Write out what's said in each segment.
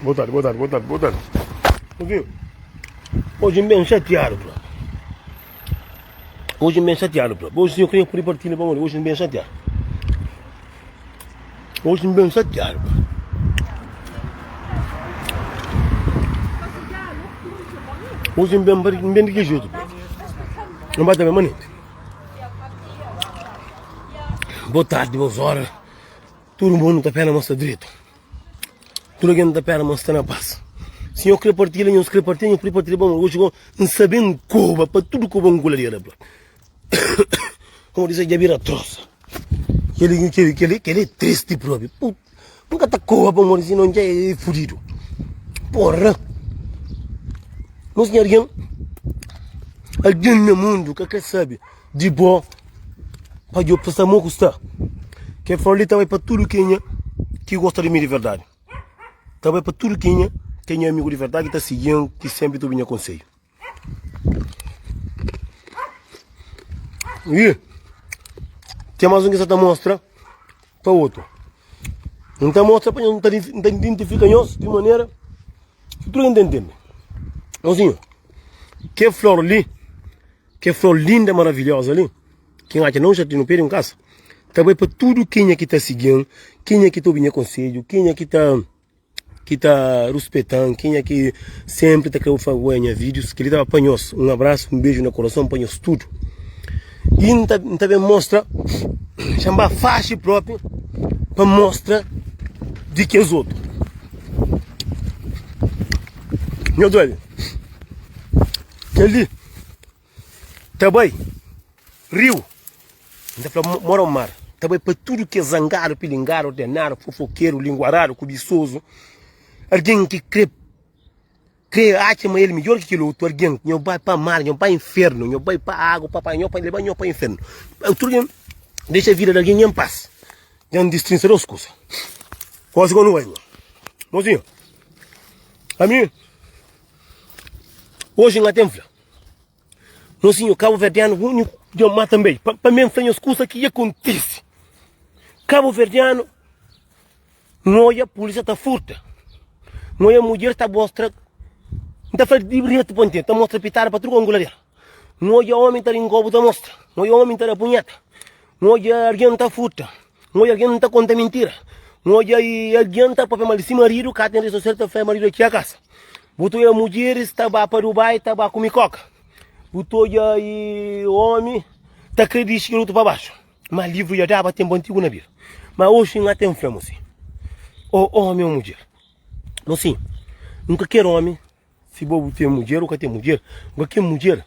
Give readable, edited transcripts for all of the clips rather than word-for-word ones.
Boa tarde, boa tarde, boa tarde, boa tarde. Mozinho, hoje N ben xatiadu, bro. Hoje N ben xatiadu, bro. Hoje sim eu queria poder partilha pa modi. Hoje N ben xatiadu. Hoje N ben xatiadu, bro. Hoje N ben, N ben di ki jeito, bro? N ba ta ben manente. Boa tarde, boas horas. Tudu mundu ta pena ma sta dretu. Tudu algen ta pera ma sta na pas. Si nho kre partilha, nhos kre partilha, nho pode partilha pa modi. Oji go N sa ben koba pa tudu koba N kuladeira bla. Pamodi sa dja bira trosa. Keli, keli, keli, keli é tristi propi. Put, N ka ta koba pamodi sinon dja é fudidu. Porra! Nos nha algen, algen na mundu ka kre sabe di bo pa djo pa sta mo ku sta. Kel flor li ta bai pa tudu kenha ki gosta di mi di verdadi. Ta bai pa tudu kenha ki é nha amigu di verdadi ki ta sigi-m, ki sénpri ta obi nha konsedju. I ten más un ki sa ta mostra pa otu. N ta mostra pa nhos, N ta identifika nhos di manera ki tudu algen ta intende. Mozinhu, kel flor li. Kel flor linda maravilhosa li, ki N atxa na un jardin no pé di un kasa, ta bai pa tudu kenha ki ta sigi-m, kenha ki ta obi nha konsedju, kenha ki ta ki ta ruspeta-m, kenha ki senpri ta kre obi nha vídius. Kel-li ta bai pa nhos. Un abrasu, un beju na korason pa nhos tudu. I N ta N ta ben mostra, xa N ba faxi propi pa N mostra di kes otu. Nhos obi, kel-li. Ta bai riu, N ta fla mora o mar, ta bai pa tudu ki é zangadu, pilingadu, ordenadu, fofokeru, linguaradu, kubisozu, algen ki kre kre atxa ma el midjor ki kel otu algen, nho bai pa mar, nho bai infernu, nho bai pa agu, pa nho pa leba nho pa infernu. Tudu algen dexa vida di algen en pas, dja N distrinsa dos kusa. Gosi ku nu bai, mozinhu, ami. Oji N ka ten fla. Mosinhu kabuverdianu úniku dja ma tanbe pa mi N fla nhos kusa ki dja kontise. Kabuverdianu N odja pulisia ta furta, N odja mudjer ta mostra, N ta fla di retu pa N ta mostra pitada pa tudu kongulader, N odja omi ta rinkobu ta mostra, N odja omi ta da punheta, N odja algen ta furta. N odja algen ta konta mintira. N odja algen ta papia mal di si maridu, ka ten redi sosial ta fla maridu ki a kasa. Bu ta odja mudjeris ta ba pa Dubai ta ba kume koka. Bu ta odja omi ta kre dixi kel otu pa baxu. Ma livru dja daba tenpu antigu na bira. Ma oxi N ten fla mosi, o omi o mudjer. Mosi, N ka ker omi Si bo bu ten mudjer ou ka ten mudjer, bu ka ken mudjer,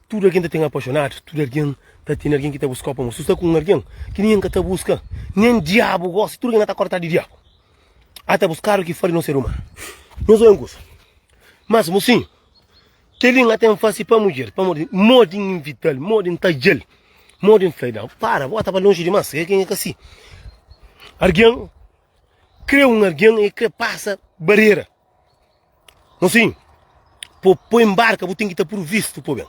tudu algen ta ten apaixonadu, tudu algen ta ten algen ki ta buskau pa amor. Si bu sta ku un algen ki ningen ka ta buska, nen diabu gosi, tudu algen ka ta korta di diabu. A ta buskadu ki fali nos ser umanu. Nhos obi un kusa, mas mosinhu, kel-li N ka ten fasi pa mudjer, pamodi modi N invital, modi N tadja-l, modi N fla-l, para, bo ta ba lonji dimas, ke ka si. Algen kre un algen, e kre pasa barera. Mosinhu, po po embarka bu ten ki ta puru vistu po ben.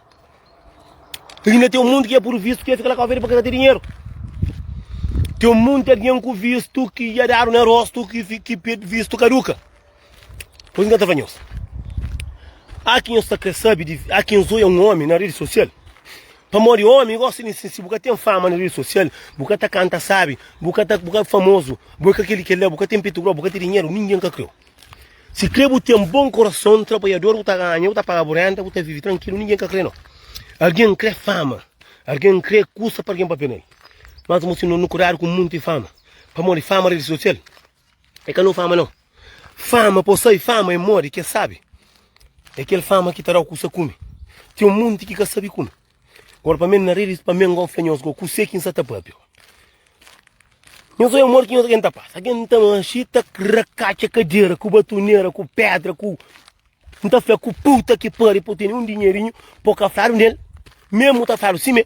Inda ten un monti ki é puru vistu ki é fika la Cabo Verde pa ka ten dinheru. Ten un monti algen ku vistu ki dja dadu na rostu ki ki pedi vistu kaduka. Pois N ka ta fla nhos. Há ki nhos ta kre sabe di há ki nhos oia un omi na redi sosial. Pamodi omi gosta di si bu ka ten fama na redi sosial, bu ka ta kanta sabi, bu ka ta bu ka famozu, bu ka kel-li kel-la, bu ka ten petu grogu, bu ka ten dinheru, ningen ka kreu. Si kre bu ten bon korason, trabadjador, bu ta ganha, bu ta paga bu renta, bu ta vive trankilu, ningen ka kre no. Algen kre fama, algen kre kusa pa algen papia nel. Mas mo si no kudadu ku munti fama, pamodi fama redi sosial é ka no fama no. Fama pa sai fama é modi ke sabi, é kel fama ki ta dau kusa kume. Ten munti ki ka sabi kume. Agora pa mi na redi pa mi ngo fla nhos go kuse ki nsa ta papia. Nhos oia modi ki nhos algen ta pasa. Algen ta manxi ta rakatxa kadera ku batunera ku pedra ku N ta fla ku puta ki pari pa tene un dinheirinho pa ka fladu nel. Mesmo ta fladu sime.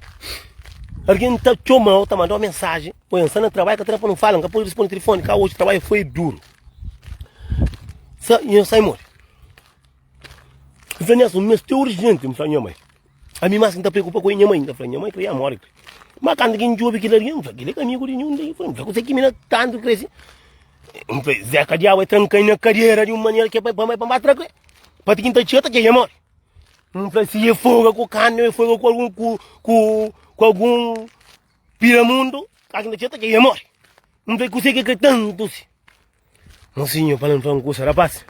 Algen ta txomau ta mandau mensajen. Oia N sta na trabadju ka ta da pa nu fala N ka pode responde telefone ka oji trabadju foi duru. Sa nhos sai modi. N fla Nelson, N meste urjenti, N fla nha mai. Ami mas N ta preokupa ku nha mai, N ta fla nha mai kre amor kre. Ma kantu ki N djobe kel algen, N fla kel-li ka amigu di nhu, N fla kuzê ki mi na tantu krese. N fla, Zeka diabu e tranka-m na kadera di un manera ki é pa pa pa tra kre. Pa ti ki N ta txia ta txia mori. N fla, si e foga ku kani o e foga ku algun ku ku ku algun piramundu, ka ki N ta txia ta txia mori. N fla, kuse ki kre tantu si? Mosinhu fala-m fla un kusa, rapaz,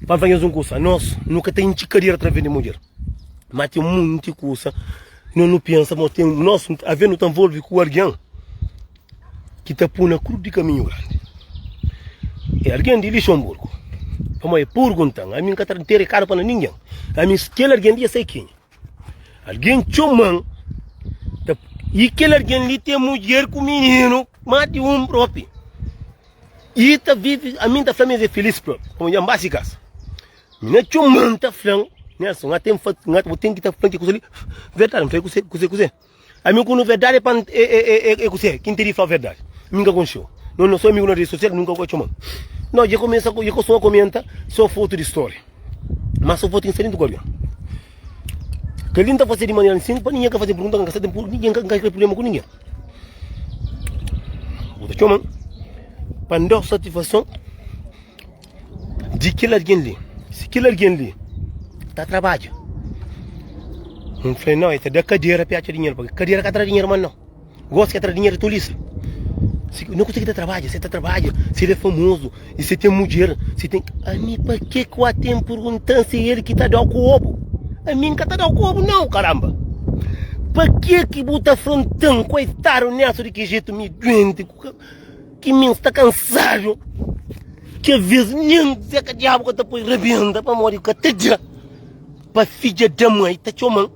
pa N fla nhos un kusa, nos nu ka ta intxi kadera através di mudjer, má ten monti kusa no nu pensa ma ten nos avê nu ta nvolve ku algen ki ta pui na krus di kaminhu grandi. É algen di Lixonburgu, pamodi e purgunta-m, ami N ka ta ten rekadu pa ningen, ami kel algen li dja sai kenha. Algen txoma-m ta i kel algen li ten mudjer ku mininu más di un propi i ta vive ami ta fla ma es é filis propi pamodi dja N ba si kasa mi na txoma-m ta fla-m Nelson nha ten nha bu ten ki ta fla-m ki kusa li verdadi N fla kuse kuse kuse ami ku no verdadi é pa é é kuse ki N tene di fla verdadi mi N ka konxe-u no no so amigu na redi sosial nunka ku txoma-m no dja kumesa dja kustuma komenta so fotu di story. Má so fotu ki N sta dentu ku algen. Kel-li N ta fase di manera sin pa ningen ka faze pergunta, N ka sta ten ningen, N ka kre prubléma ku ningen. Bu ta txoma-m pa N da-u satisfason di kel algen li. Si kel algen li ta trabadja, N fla, nau, el ta da kadera pa el atxa dinheru, pabia kadera ka ta da dinheru mas nau. Gosi ka tra dinheru tolisa. Si no konsigi ta trabadja, se ta trabadja, se el é famoso, e se ten mudjer, se ten. Ami pa ke ku a ten perguntan se el ki ta dau ku obu? Ami nka ta dau ku obu nau, karamba. Pa ke ki bu ta afrontan koitadu Nelson di ki jetu mi duenti ki mi nsta kansadu ki aves nin ze ka diabu ka ta poi rabenta pamodi ka ta da pa fidja da mai ta txoman.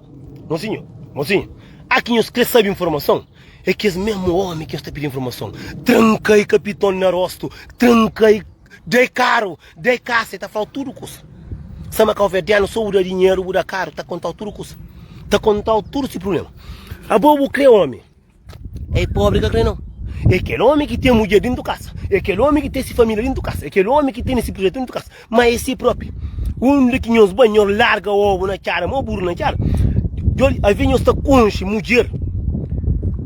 Mosinhu, mosinhu. A ki nhos kre sabe informason é kes mesmu omi ki nhos ta pidi informason. Tranka-i kapiton na rostu, tranka-i, da-i karu, da-i kasa, e ta fla-u tudu kusa. Sama kauverdianu so bu da dinheru, bu da karu, ta konta-u tudu kusa. Ta konta-u tudu si prublema. Abo bu kre omi, é pobri ka kre nau. É kel omi ki ten mudjer dintu kasa, é kel omi ki ten si familia dintu kasa, é kel omi ki tene si projetu dintu kasa. Ma é si propi. Undi ki nhos bai, nhos larga obu na txada, mo buru na txada. Djoli, avi nhos ta konxe mudjer,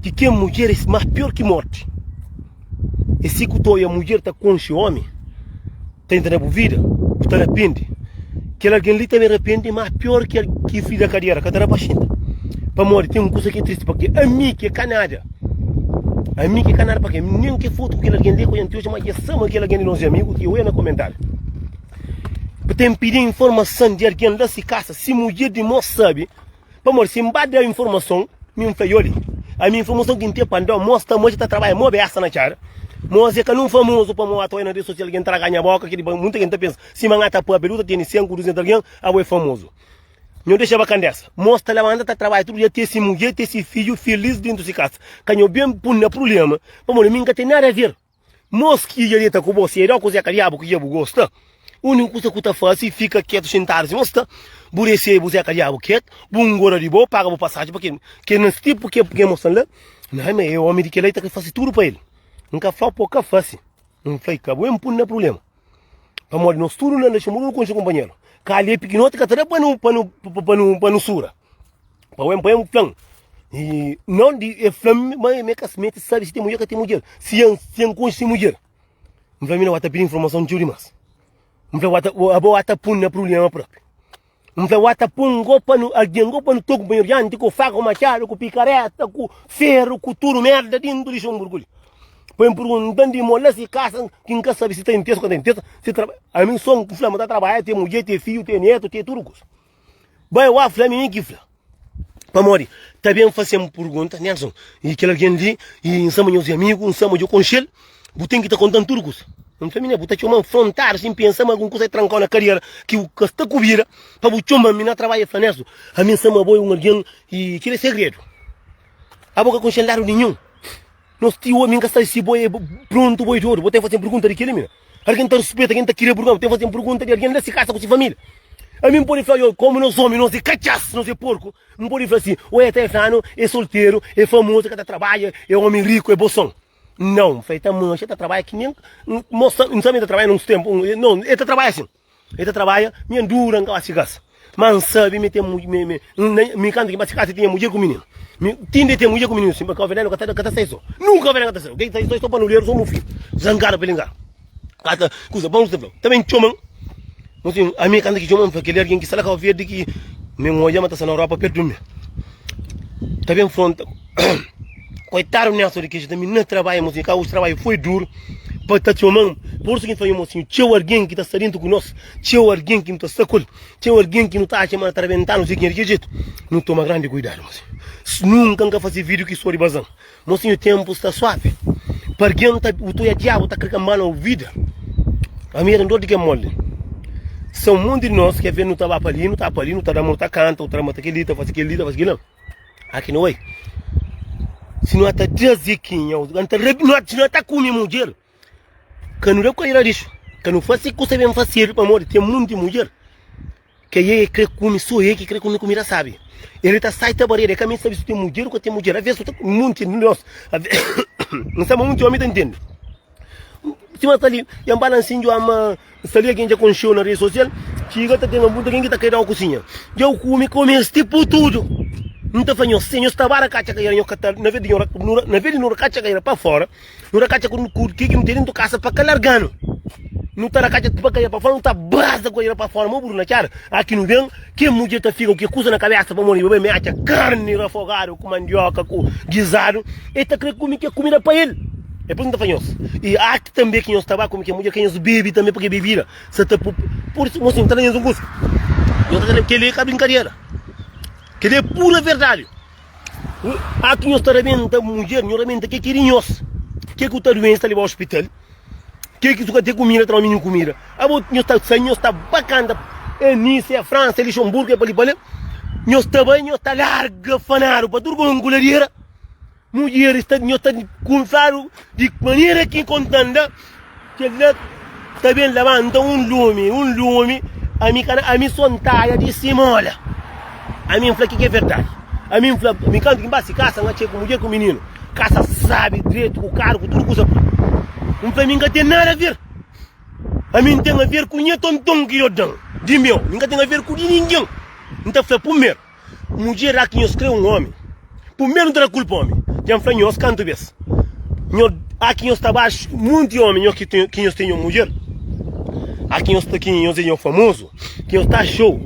ki ken mudjer é más pior ki morti. É si ku ta oia mudjer ta konxe omi, ta entra na bu vida, bu ta rapende. Kel algen li tanbe rapende más pior ki ki frida kadiera, ka ta da pa xinta. Pamodi ten un kusa ki é tristi, pake ami ki é ka nada, Ami ki ka nada pa ke, nen ke fotu ku kel algen li ku janti oja, ma dja sama kel algen di nos amigu ki oja na komentariu. Bu ten pidi informason di algen la si kasa, si mudjer di mos sabi, pamodi si N ba da informason, mi N fla, Oli, ami informason ki N ten pa N dau, mos ta moja ta trabadja mo besta na txada, mos e ka nun famozu pamo atoia na redi sosial algen traga nha boka, kili munta gen ta pensa sima N ata papia, du ta tene 100 ku 200 algen, abo e famozu. Nho dexa bakandesa. Mos ta labanta ta trabadja tudu dia te si mudjer te si fidju filis dentu si kasa. Ka nho ben pun na prublema pamodi mi nka ten nada a ver. Mos ki dja deta ku bo si e dau kuze ka diabu ki dja bu gosta. Uniku kusa ku ta fasi fika ketu xintadu si mos sta bu resebe bu ze ka diabu ketu bu ngora di bo paga bu pasaji pa ke ke na tipu ke ke mos sta la. Nai ma e omi di kela i ta fasi tudu pa el. Nka flau po ka fasi. Nfla i ka bu en pun na prublema. Pamodi nos tudu na Luxemburgo nu konxe kunpanheru. Kali é pikinoti ka ta da pa nu pa nu pa nu pa nu sura. Pa wen pa en flan. E non di e flan ma me ka mete sabe si ten mudjer ka ten mudjer. Si en si en konxe si mudjer. N fla mi na wata pidi informason txeu dimas. N fla wata abo wata pun na prublema propi. N fla wata pun go pa nu algen go pa nu toku kunpanheru dianti ku faka ku machadu ku pikareta ku feru ku tudu merda dintu Luxemburgo li. Pa N pergunta-m di mo la si kasa ki N ka sabe si ta intesa o ka ta intesa, si traba ami so N fla ma ta trabadja, ten mudjer, ten fidju, ten netu, ten tudu kusa. Bai wa fla mi, mi ki fla. Pamodi ta ben fase-m purgunta, Nelson, i kel algen li, i N sama nhos amigu, N sama djo konxe-l, bu ten ki ta konta-m tudu kusa. N fla, Minina, bu ta txoma-m frontadu sin pensa ma algun kusa e tranka-u na kadiera ki bu ka sta ku bida pa bu txoma-m. Mi na trabadja, el fla, Nelson, ami N sama bo é un algen i kel é segredu. Abo ka konxe-m ladu ninhun. Nos ti omi nka sabe si bo é prontu bo é dodu. Bo ten faze pergunta di keli mina. Algen ta rispeta, algen ta kria burgon. Bo ten faze pergunta di algen la si kasa ku si familia. Ami N pode fla yo, komu nos omi, nos é katxas, nos é porku. N pode fla si, oi ata é flanu, é solteru, é famozu, é ka ta trabadja, é omi riku, é boson. Nau, N fla, e ta manxa, e ta trabadja ki nen, N sabe e ta trabadja na uns tempu, nau, e ta trabadja sin. E ta trabadja, mi N dura, N ka ba si kasa. Ma N sabe mi ten mi, mi kantu ki N ba si kasa, tinha mudjer ku mininu. Mi, tinda e ten mudjer ku mininu, sin, pa ka ofendenu, ka ta, ka ta sai so. Nunka ofendenu ka ta sai so. Ke ki ta sai so, so panuleru, so mufinu. Zangadu pa el ingana. Kata kuza bon ta fla ta ben txoman Mosinhu ami kanta ki txoman fla kel algen ki sta la Kau Verdi ki mi N odja ma ta sta na Europa pertu mi ta ben fronta koitadu Nelson di Kexa ta mi na trabadja mosinhu ka oji trabadju foi duru pa ta txoman por isu ki N fla nha mosinhu txeu algen ki ta sta dentu ku nos txeu algen ki nu ta sta ku el txeu algen ki nu ta atxa ma ta rabenta-nu si ki di kel jetu nu toma grandi kuidadu mosinhu nunka N ka fase video ki sô di bazan Mosinhu tempu sta suavi pa argen ta bu toia diabu ta kre kanba na vida ami era dor di kel moldi sa un monti di nos ke nu ta ba pa li nu ta pa li nu ta da nu ta kanta u ta mata keli ta fasi keli ta fasi kila aki no oi si no ta traze kinha si no ta kume mudjer ka nu da ku kaira lixu ka nu fasi kusa ben fasedu pamodi ten monti mudjer Ke e kre kume so e ki kre kume kumida sabi. Ele ta sai ta barera, e ka meste sabe si ten mudjer ou ka ten mudjer. Aves munti di nos, N sta ma munti omi ta ntende. Sima sta li, e N balansin dju ama N sta li algen dja konxeu na redi sosial, txiga ta ten munti algen ki ta kre dau kusinha. Dja u kume, kume sti pu tudu. N ta fla nhos, se nhos ta bara katxa kaira, nhos ka ta, na ves di na ves di no katxa kaira pa fora, Nu rakatxa ku ku ke ki nu ten dentu kasa pa ka larganu. Nu ta rakatxa pa ka pa fora, nu ta brasa ku pa fora, mo buru na txada. Aki nu ben, ke mudjer ta fika ku ke kusa na kabesa pamodi bai me atxa karni rafogadu ku mandioka ku gizadu, e ta kre kume ke kumida pa el. E pur isu N ta fla nhos, i aki tanbe ki nhos ta ba kume ke mudjer, ke nhos bebe tanbe, purke bebida sa ta pu. Pur isu, mosinhu, N ta da nhos un kusa, nhos ta keli é ka brinkadera, keli é pura verdadi. Atu nhos ta rabenta mudjer, nhos rabenta ke ki di nhos. Ke ku ta duensa ta leba ospital, ke ki su ka ten kumida ta da mininu kumida. Abo nhos ta sai nhos ta ba kanta é Nice, é França, é Luxemburgo, é pa li pa la. Nhos ta bai nhos ta larga fanadu pa tudu ku ladera. Mudjeris ta nhos ta kunfladu di manera ki kontan la. Kel-la ta ben labanta un lumi, un lumi, ami ka na, ami so N taia di simola. Ami N fla ki ki é verdadi. Ami N fla, mi kantu ki N ba si kasa, N atxa ku mudjer ku mininu, kasa sabi, dretu, ku karu, ku tudu kusa. N fla, mi N ka ten nada a ver. Ami N ten a ver ku nha tonton ki Deus da-m, di meu. Mi N ka ten a ver ku di ningen. N ta fla, purmeru, Mudjer a ki nhos kre un omi Purmeru n ta da kulpa omi Dja n fla nhos kantu bes Nho a ki nhos ta baxu Munti omi nho ki ki nhos ten nho mudjer A ki nhos ta ki nhos é nho famozu Ki nhos ta xou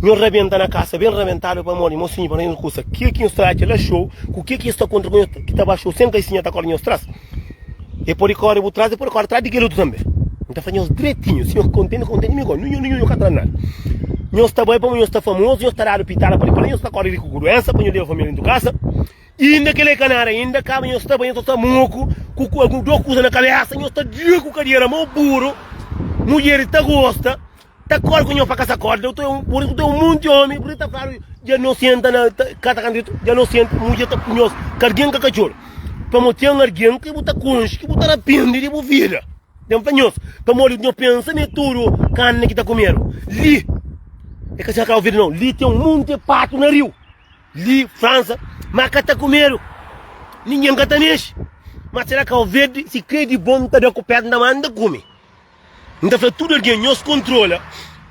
Nho rabenta na kasa ben rabentadu pamodi mosinhu pa nhos kusa Ke ki nhos ta atxa la xou Ku ke ki nhos ta kontra ku nhos ki ta ba xou Sen kaisinha ta kore nhos tras E pode kore bu tras e pode kore tras di kel otu tanbe. N ta fla nhos dretinhu, si nhos kontenti, kontenti, mi gosi, nhu nhu ka ta da nada. Nhos ta bai pamodi nhos ta famozu, nhos ta dadu pitada pa li pa la, nhos ta kore riku ku duensa pa nhos leba familia dentu kasa. Inda kel e ka nada inda, kaba nhos ta bai nhos ta sta moku, ku ku algun dos kuza na kabesa, nhos ta dja ku kadera mau buru, mudjeris ta gosta. Ta kore ku nho pa kasa korda, u ta un un monti omi, pur ta fladu dja no senta na kata kantu dja no senta, mudjer ta ku nhos, ka algen ka ka txora, pamo ten algen ki bu ta konxe, ki bu ta rapende di bu vida, ten fla nhos, pamodi nho pensa ma é tudu karni ki ta kumedu, li é ka sima Kabu Verdi nau, li ten un monti patu na riu, li Fransa, ma ka ta kumedu, ningen ka ta mexe, ma sera Kabu Verdi si kre di bon ta da ku pedra na manda kume. N ta fla tudu algen, nhos kontrola,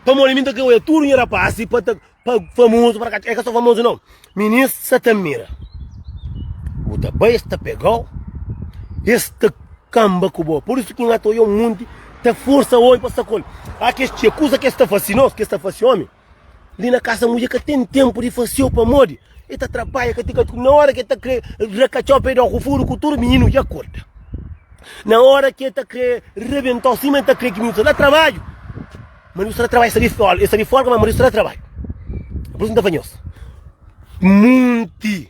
pamodi mi N ta kre oja tudu nha rapasi pa ta pa famozu pa é ka so famozu nau, minis sa ta mira, bu ta bai es ta pegau, es ta kamba ku bo, pur isu ki N ata oja un monti ta forsa omi pa sta ku el, a kes txeu kuza kes ta fasi nos, kes ta fasi omi. Li na kasa mudjer ka ten tenpu di faseu pamodi e ta trabadja ka ti ka na ora ke ta kre rakatxau pa e dau ku furu ku tudu mininu dja korda na ora ke ta kre rebentau sima e ta kre ki mininu sta na trabadju maridu sta na trabadju sta di folga e sta di folga ma maridu sta na trabadju pur isu N ta fla nhos munti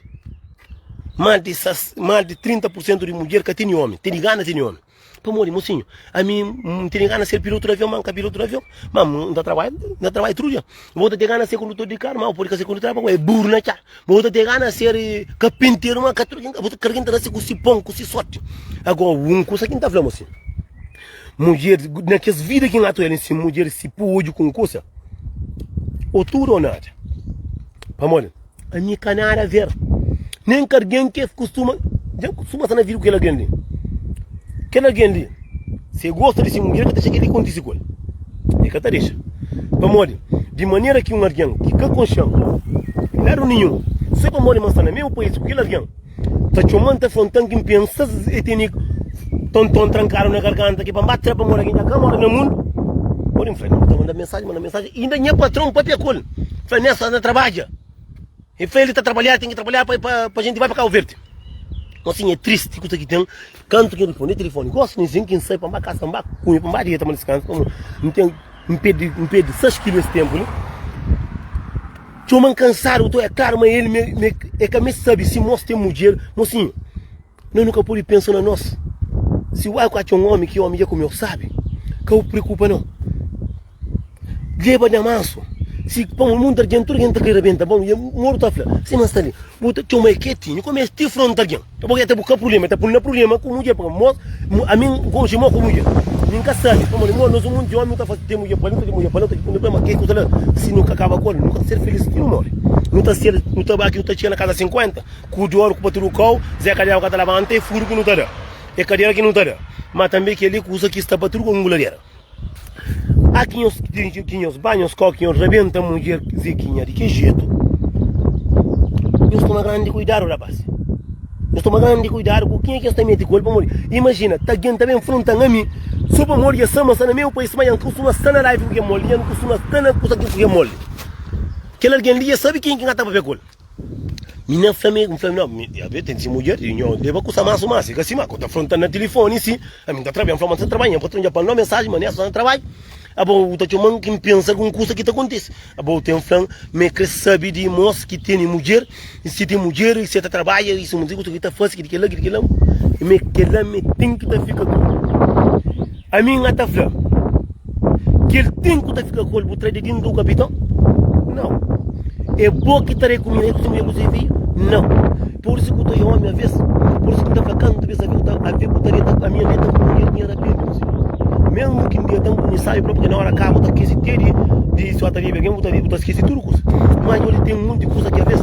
mas di mas di 30 pur sentu di mudjer ka tene omi tene gana tene omi. Pamodi, mosinhu, ami N tene gana ser pilotu di avion, ma N ka pilotu di avion. Ma N ta trabadja, N ta trabadja tudu dia. Bo ta ten gana ser kondutor di karu, ma bu pode ka ser kondutor di karu, pamodi é buru na txada. Bo ta ten gana ser kapinteru, ma ka tudu algen, bo ta kada algen ta nase ku si pon, ku si sorti. Agora, un kusa ki N ta fla, mosinhu, mudjer, na kes vida ki N ata oja li, si mudjer si pui odju ku un kusa, ô tudu ô nada. Pamodi? Ami ka nada a ver. Nen ka algen ki kustuma, dja N kustuma sta na vida ku kel algen li. Kel algen li, si el gosta di si mudjer, el ka ta dexa kel-li kontise ku el. El ka ta dexa. Pamodi? Di manera ki un algen ki ka konxe-m ladu ninhun, sô pamodi ma N sta na mésmu país ku kel algen, ta txoma-m, ta fronta-m ki N pensa el tene. Tonton trankadu na garganta ki pa N ba tra pamodi algen dja ka mora na mundu. Pode N fla, N ta manda mensaji, manda mensaji. Inda nha patron papia ku el. Fla, Nessa, anda trabadja. El fla, el ta trabalha, ten ki trabalha pa, pa, pa jenti bai pa Cabo Verde. Mas é triste kusa ki ten. Kantu ki N responde telefoni, gosi nisin ki N sai pa N ba kasa, N ba kume, pa N ba dieta, pa N diskansa, pamodi N ten, N perde, N perde 6 kilu es tenpu li. Txoma-m kansadu, é klaru ma el me, me, é ka me sabe si mos ten mudjer, mosinhu. Nos nu ka pode pensa na nos. Si bu bai atxa un ómi ki ómi dja kumeu sabi, ka bu preokupa nau. Leba na mansu. Si pamodi mundu algen, tudu algen ta kre rabenta bon, i modu ta fla, sima sta li, bu ta txoma el ketinhu, kome es ti fronta algen. Ta bo ta buska prublema, ta pul na prublema ku mudjer, pamodi mos, ami N konxe mo ku mudjer, mi N ka sabi, pamodi mo nos un monti ómi nu ta fasi ten mudjer pa li, nu ta ten mudjer pa la, nu ta ten mudjer pa la, ma ke kusa la, si nu ka kaba ku el, nu ka ser filis ti nu more. Nu ta ser, nu ta ba ki nu ta txiga na kasa 50. Ku dor ku pa tudu kau, Zé Kadera ka ta labanta, é furu ki nu ta da, é kadera ki nu ta da, ma tanbe kel-li kuza ki sta pa tudu kau nguladera. A ki nhos ki nhos ba nhos kau ki nhos rabenta mudjer Zekinha di ki jetu? Nhos toma grandi kuidadu rapaz, nhos toma grandi kuidadu ku kenha ki nhos ta mete ku el pamodi imajina ta algen ta ben fronta-m ami so pamodi dja sta ma sta na meu pais ma dja N kustuma sta na live ku kel moldi, dja N kustuma sta na kusa ku kel moldi. Kel algen li dja sabe kenha ki N ka ta papia ku el. Mi na fla mi, fla no, mi abe ten si mudjer, i nho leba kusa mansu mansu, i ka sima ku ta fronta na tilifoni si, ami nta trabadja, nfla ma nsa trabadja, nha patron dja pan no mensaji ma nessa na trabadju, abo bu ta txoman ki npensa algun kusa ki ta kontisi, abo bu ten flan ma e kre sabi di mos ki tene mudjer, i si ten mudjer, i si e ta trabadja, i si un kusa ki ta fasi, ki di kila, ki di kila, ma kila mi ten ki ta fika ku ami nha ta fla. Kel ten ku ta fika ku el bu tra di dintu du kapiton? Nau. É bo ki ta rekumida ku se mulher ku se fidju? Nau. Pur isu ku ta oia omi aves, pur isu ku ta fla kantu bes ave ku ta ave ku ta deta ami N deta ku mulher ki N rapende ku se. Mesmu ki N deta N ku sabi propi ki na ora kaba bu ta skese te di di si ta bebe algen bu ta bu ta skese tudu kusa. Ma nhos ten munti kusa ki aves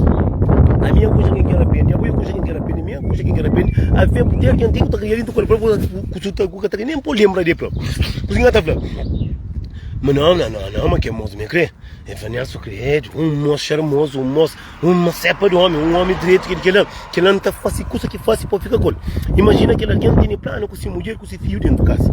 ami N kusa ki N ka rapende, abo e kusa ki N ka rapende, mi N kusa ki N ka rapende, ave bu ten algen ten ku ta kria dintu ku el propi ku ka ta nen pode lenbra di el propi. Kusa ki N ta fla? Ma não, não, não, não, ma ke mos mi kre? El fla, Nelson kre, un mos xarmozu, un mos, un sepa di omi, un omi dretu, kel kela, kela N ta fasi kusa ki fasi pa fika kol. Imajina kel algen tene planu ku si mudjer ku si fiju dentu kasa.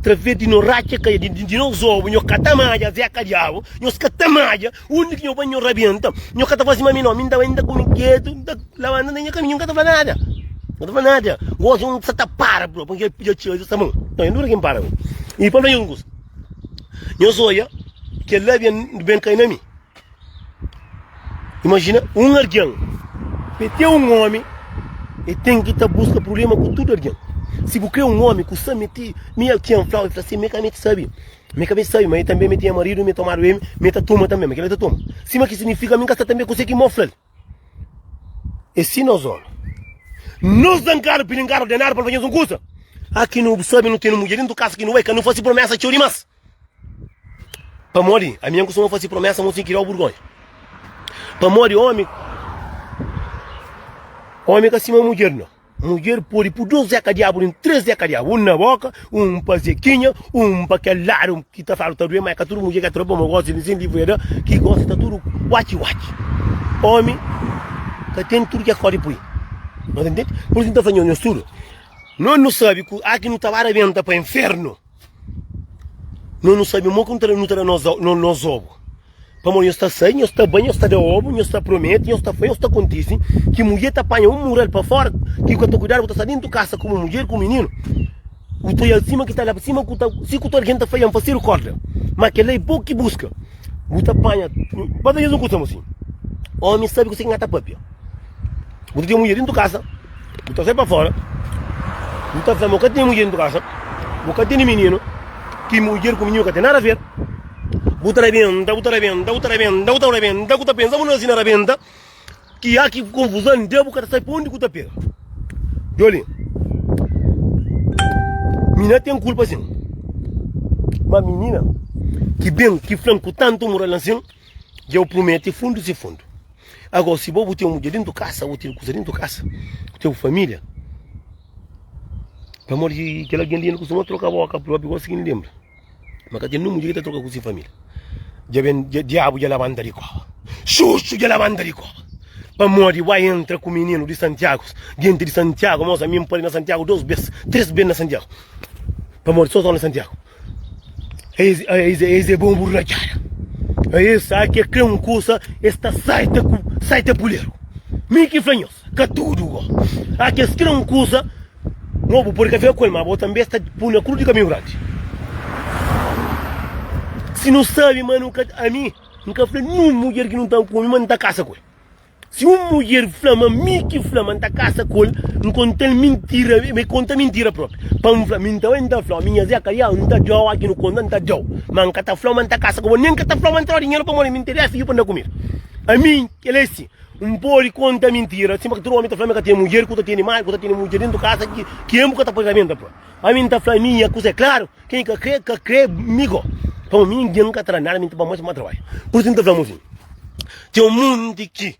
Traves di no ratxa kai di, di nos obu, nho ka ta madja, zeka diabu, nhos ka ta madja, undi ki nho bai nho rabenta, nho ka ta fasi ma mi no, mi N ta bai N ta kume ketu, N ta labanta N ta nha kaminhu, N ka ta fla nada, N ka ta fla nada. Gosi un sa ta para propi, dja txiga dja sta bon. Nau, e dura ki N para. I pa fla nhos un kusa. Nhos odja, kel-la ben, ben kai na mi. Imajina un algen, pa el ten un ómi, el ten ki ta buska prubléma ku tudu algen. Si bu krê un ómi ku sa mete, mi el ten fla, el fla si, mi ka mete sabe, mi ka mete sabe, ma el tanbê mi tinha maridu, mi tomadu el, mi ta toma tanbê, ma kel-la ta toma. Sima ki signifika mi ka sta tanbê kuzê ki mo fla-l. É si nos ómi. Nos zankadu, pilinkadu, ordenadu pa nu faze un kusa. A ki nu sabe nu tene mudjer dentu kasa ki nu bai ka nu fase promesa txeu dimas. Pamodi ami N kustuma fase promesa mo sin ki dau burgonha. Pamodi ómi ómi ka sima mudjer no. Mudjer pode pui dos zeka diabu nin tres zeka diabu, un na boka, un pa zekinha, un pa kel ladu ki ta fladu ta due, ma e ka tudu mudjer ki ta due, pamodi gosi di sin livru e da ki gosi ta tudu watchi watchi. Omi ka ten tudu ke kode pui. Nhos ta ntende? Pur isu N ta fla nhos, nhos tudu, nos nu sabi ku a ki nu ta ba rabenta pa infernu, nos nu sabi mo ki nu ta nu ta da nos obu. Pamodi nhos ta sai, nhos ta bai, nhos ta da obu, nhos ta promete, nhos ta fla, nhos ta kontise ki mudjer ta panha un mural pa fora ki ka ta kuidadu, bu ta sta dentu kasa ku bu mudjer, ku mininu, bu ta oial sima ki ta la sima ku ta si ku ta algen ta fla ian fasedu korda, ma kel-la é bo ki buska, bu ta panha, ba ta nhos un kusa mosinhu, omi sabe kuse ki nha ta papia. Bu ta ten mudjer dentu kasa, bu ta sai pa fora, bu ta fla ma bu ka ten mudjer dentu kasa, bu ka tene mininu, ki mudjer ku mininu ka ten nada aver, bu ta rabenta, bu ta rabenta, bu ta rabenta, bu ta rabenta, bu ta pensa bu na si na rabenta, ki a ki konfuzon da bu ka ta sabe pa undi ku ta pega. Djoli, mina ten kulpa sin, ma minina ki ben ki fla-m ku tantu moral asin, dja bu promete fundu si fundu. Agora, si bo bu ten mudjer dentu kasa, bu ten kusa dentu kasa, bu ten familia, pamodi ki kel algen li N kustuma troka boka propi, gosi ki N lenbra, ma ka ten nin mudjer ki ta troka ku si familia. Dja ben, dja diabu dja labanta di koba, xuxu dja labanta di koba. Pamodi bu entra ku mininu di Santiago, genti di Santiago, mosa mi N pari na Santiago dos bes, tres bes na Santiago. Pamodi so zona di Santiago. Es, es, es é bom burrachada. Es sabe que kre un kusa, es ta sai ta ku, sai ta puleru. Mi ki fla nhos, ka tudu go. A kes kre un kusa, mo bu pode ka fika ku el, ma bo tambe sta pu na kru di kaminhu grandi. Si nu sabe ma nu ka, ami, N ka fla nun mudjer ki nu ta kume ma N ta kasa ku el. Si un mudjer fla ma mi ki fla ma N ta kasa ku el, N konta-l mintira, mi konta mintira propi. Pa N fla, mi N ta bai N ta fla-u, mi nha Zé Kariau, N ta da-u aki nu konta, N ta da-u. Ma N ka ta fla-u ma N ta kasa ku bo, nen N ka ta fla-u ma N ta da-u dinheru pamodi mi N ten fidju pa N da kumida. Ami, kel-la é si, N pode konta mintira, sima ki tudu omi ta fla ma e ka ten mudjer, ku ta tene mari, ku ta tene mudjer dentu kasa ki ki N bu ka ta pode rabenta propi. Ami N ta fla, mi nha kusa é klaru, ken ka kre, ka kre mi go. Pamodi mi ningen ka ta da nada, mi N ta ba mostra ma trabadju. Pur isu N ta fla-m asin. Ten un monti ki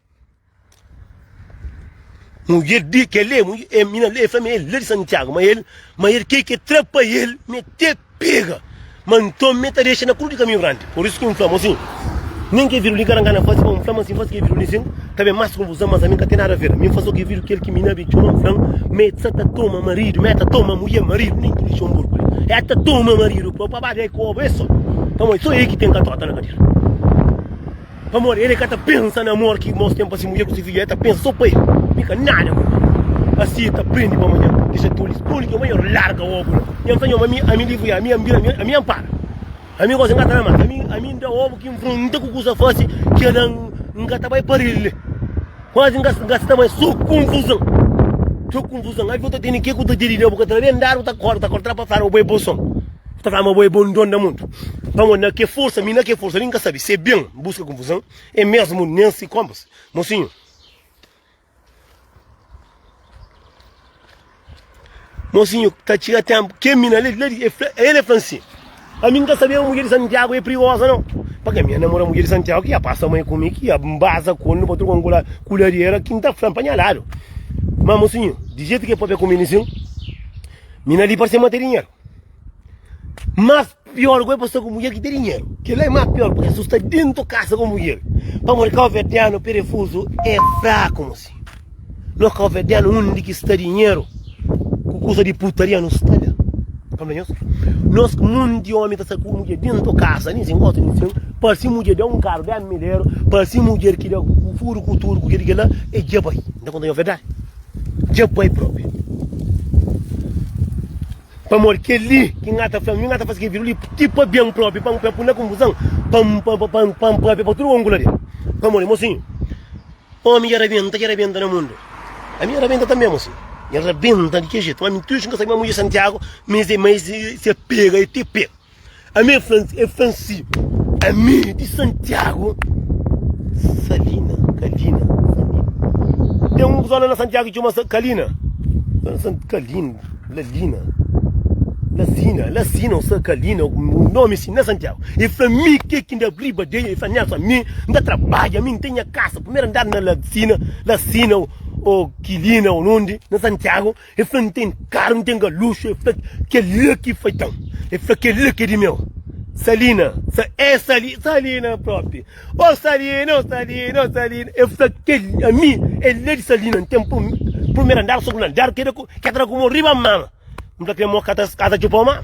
mudjer di kel li, mudjer, e mina li, e fla ma el la di Santiagu, ma el, ma el ke ke tra pa el, me te pega, ma nton me ta dexa na kru di kaminhu grandi. Pur isu ki N fla, mosinhu, nen ke vidu li ka rangá na fasi, pa N fla ma si N fasi ke vidu li sin, ta ben mas konfuzon, mas ami N ka ten nada ver. Mi N fasi ke vidu kel ki mina bi txoma, N fla-m ma e sa ta toma maridu, ma e ta toma mudjer maridu, nen ki dexa un burku li, e ta toma maridu pa pa ba da e koba e so, pamodi so e ki ten katota na kadera. Pamodi el ka ta pensa na amor ki mos ten pa si mudjer ku si fidju, el ta pensa so pa el. Mi ka nada ku el. Asi el ta prende pa manhan dexa tolis toli ki manhan larga obu la. Nha fla nho ma ami ami livru ya ami ami bira ami ami para. Ami gosi N ka ta na mas. Ami ami N da obu ki nfronta ku kusa fasi kila N ka ta bai pa rel li. Kuasi N ka N ka sta bai so konfuzon. So konfuzon. Abi bu ta tene ke ku ta diri la bu ka ta ben dadu bu ta kore bu ta kore tra pa fla bu bai bo son. Bu ta fla ma bo é bon don da mundu. Pamodi na ke forsa, mi na ke forsa, nin ka sabe se ben buska konfuzon, é mesmu nen si konplis. Mosinhu. Mosinhu, ta txiga tenpu ke mi na la di, el fla, el e fla si, ami N ka sabe ma mudjer di Santiagu é prigoza nau. Pake mi namora mudjer di Santiagu ki ya pasa mai ku mi, ki ya baza ku el, nu pa troka un kuladera ki N ta fla pa nha ladu. Ma mosinhu, di jetu ki el papia ku mi nisin, mi na li parse ma ten dinheru. Mas pior go é pa sta ku mudjer ki ten dinheru. Kel-la é mas pior, purki su sta dentu kasa ku mudjer. Pamodi kauverdianu perefuzu é fraku, mosi. Nos kauverdianu undi ki sta dinheru ku kusa di putaria nu sta la. Pamodi nhos? Nos munti omi ta sta ku mudjer dentu kasa, nin sin gosta nin sin, parsi mudjer da un karu 10 mil eru, parsi mudjer ki da ku furu ku tudu ku kel ki kel-la, e dja bai. N ta konta nhos verdadi. Dja bai propi. Pamodi kel-li ki N ta fla, mi N ta fase kel vídiu li ti pa ben propi, pa N poi na konfuzon, pa N papia pa tudu omi ku la di. Pamodi, mosinhu, omi dja rabenta, dja rabenta na mundu. Ami dja rabenta tanbe, mosinhu. Dja rabenta di ki jetu. Ami tudu N ka sabe ma mudjer Santiagu, ma es se pega, e te pega. Ami e fla, e fla si, ami di Santiago, Salina, Kalina, Salina. Ten un zona na Santiago ki txoma Kalina. Kalina, Lalina, Lazina, Lazina ou sa Kalina, un nomi si na Santiago. E fla mi ke ki nda riba de, e fla Nelson, mi nda trabadja, mi nten nha kasa, primeru andar na Lazina, Lasina ou Kilina ou nundi na Santiago. El fla, N ten karu, N ten galuxu. El fla, Kel-la ki faita-m. El fla, Kel-la ki é di meu. Salina, sa, é Sali, Salina propi. Ô Salina, ô Salina, ô Salina. El fla, Kel, ami é la di Salina. N ten primeru andar, sugundu andar, ke da ku, ke ta da ku mo riba mama. N fla, Kel mo ka ta, ka ta txupa-u mama.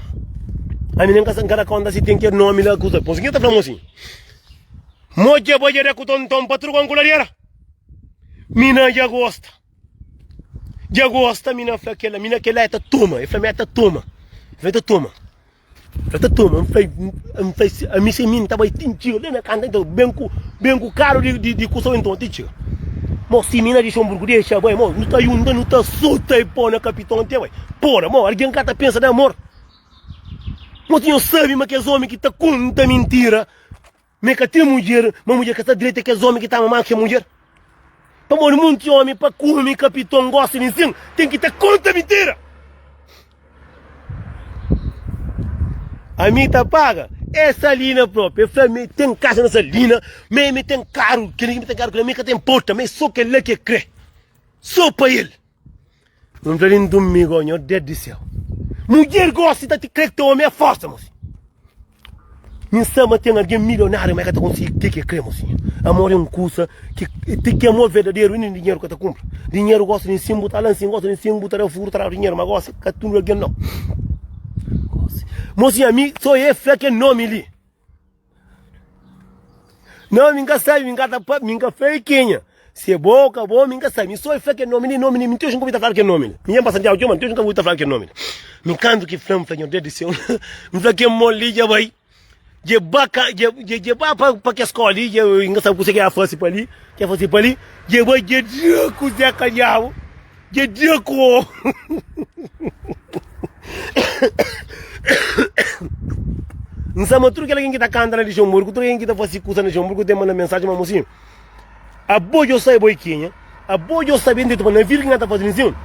Ami nen ka sa, N ka da konta si ten kel nomi la kuza. Pos ki ta fla-m asin, Mo dja bai dja da ku tonton pa truka un kuladera. Mina dja gosta. Dja gosta mina fla kela mina kela e ta toma e fla mi e ta toma e fla e ta toma e ta toma n fla n fla ami se mi n ta bai ti n txiga la na kanta nta ben ku ben ku karu di di di kusa nton ti txiga mo si mina di Luxemburgo dexa bai mo nu ta yunta nu ta sota e po na kapiton te bai pora mo algen ka ta pensa na amor mo tinha sabi ma kes omi ki ta konta mintira Ma e ka ten mudjer, ma mudjer ka sta dretu, é kes omi ki ta ama más ki mudjer. Pamodi munti omi pa kume kapiton gosta di nsin, ten ki ta konta mintira. Ami ta paga é Salina propi. El fla mi ten kasa na Salina, ma mi ten karu, kel mi ten karu, kel mi ka ten porta, ma é so kel-la ki el kre, so pa el. N fla dentu mi go, Nhor Deus di séu. Mudjer gosi ta ti kre ki ta omi é forsa, mosi. Mi N sa ma ten algen milionáriu ma e ka ta konsigi ke ki e kre, mosinha. Amor é un kusa ki ti ki amor verdaderu nen dinheru ka ta kunpra. Dinheru gosta di nsin bu ta la nsin gosta di nsin bu ta da furu ta dadu dinheru ma gosi ka tudu algen nau. Gosi. Mosinha mi so e fla kel nomi li. Não, mi nka sabe, mi nka ta pa, mi nka fla e kenha. Se é bo ou ka bo, mi nka sabe. Mi só e fla kel nomi li, nomi li, mi ti oji nka obi ta fladu kel nomi li. Mi dja N pa Santiagu txeu, ma ti oji nka obi ta fladu kel nomi li. Mi kantu ki fla, N fla, Nhor Deus di séu, N fla kel mon li dja bai, dja ba ka, dja, dja, dja ba pa, pa kes skola li, dja, N ka sabe kuse ki el fase pa li, ki el fase pa li, dja bai, dja da ku Zé ka diabu, dja da ku obu. N sa ma tudu kel algen ki ta kanta na Luxemburgu, tudu algen ki ta fase kusa na Luxemburgu ten manda mensajen ma mosinhu, abo djo sabe bo é kenha, abo djo sabe ndetu pa na vida ki N ta fase li sin,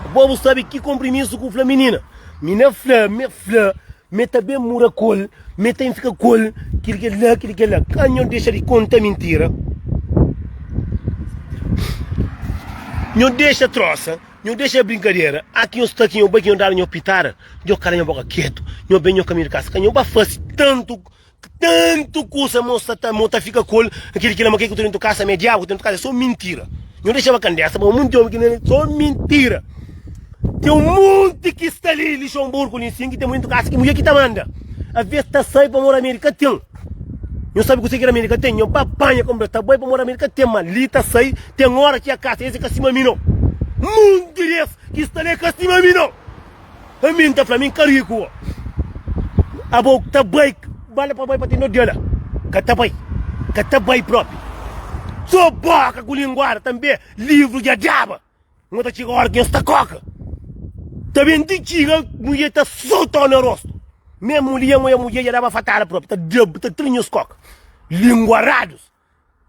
abo bu sabe ki konprimisu ku fla minina. Mina fla, me fla, me ta ben mura ku el, me ta fika ku el, kil kel la, kil kel la. Ka nho dexa di konta mintira. Nho dexa trosa. Nho dexa brinkadera, a ki nho sta ki nho bai ki nho dadu nho pitada, nho kala nho boka ketu, nho ben nho kaminhu di kasa, ka nho ba fasi tantu tantu kusa mo sta ta mo ta fika kol kil kila ma ke ku ta dentu kasa ma é diabu ku ta dentu kasa é so mintira nho dexa ba kandesa pa munti omi ki na so mintira ten un munti ki sta li Lixonburgu li sin ki ten dentu kasa ki mudjer ki ta manda aves ta sai pa mora Amerika ten. Nho sabe kuse ki ramedi ka ten? Nho ba panha konpra ta bai pamodi ramedi ka ten ma li ta sai ten ora ki a kasa es é ka sima mi no munti des ki sta li é ka sima mi no ami nta fla mi nka riku o abo ta bai bala pa bai pa ten no dia la ka ta bai ka ta bai propi so boka ku linguada tanbe livru dja daba. Nho ta txiga ora ki nho sta koka. Ta ben ti txiga mudjer ta sotau na rostu. Mesmu li nha mudjer dja daba fatada propi, ta da, ta tra nhos koka. Linguaradus.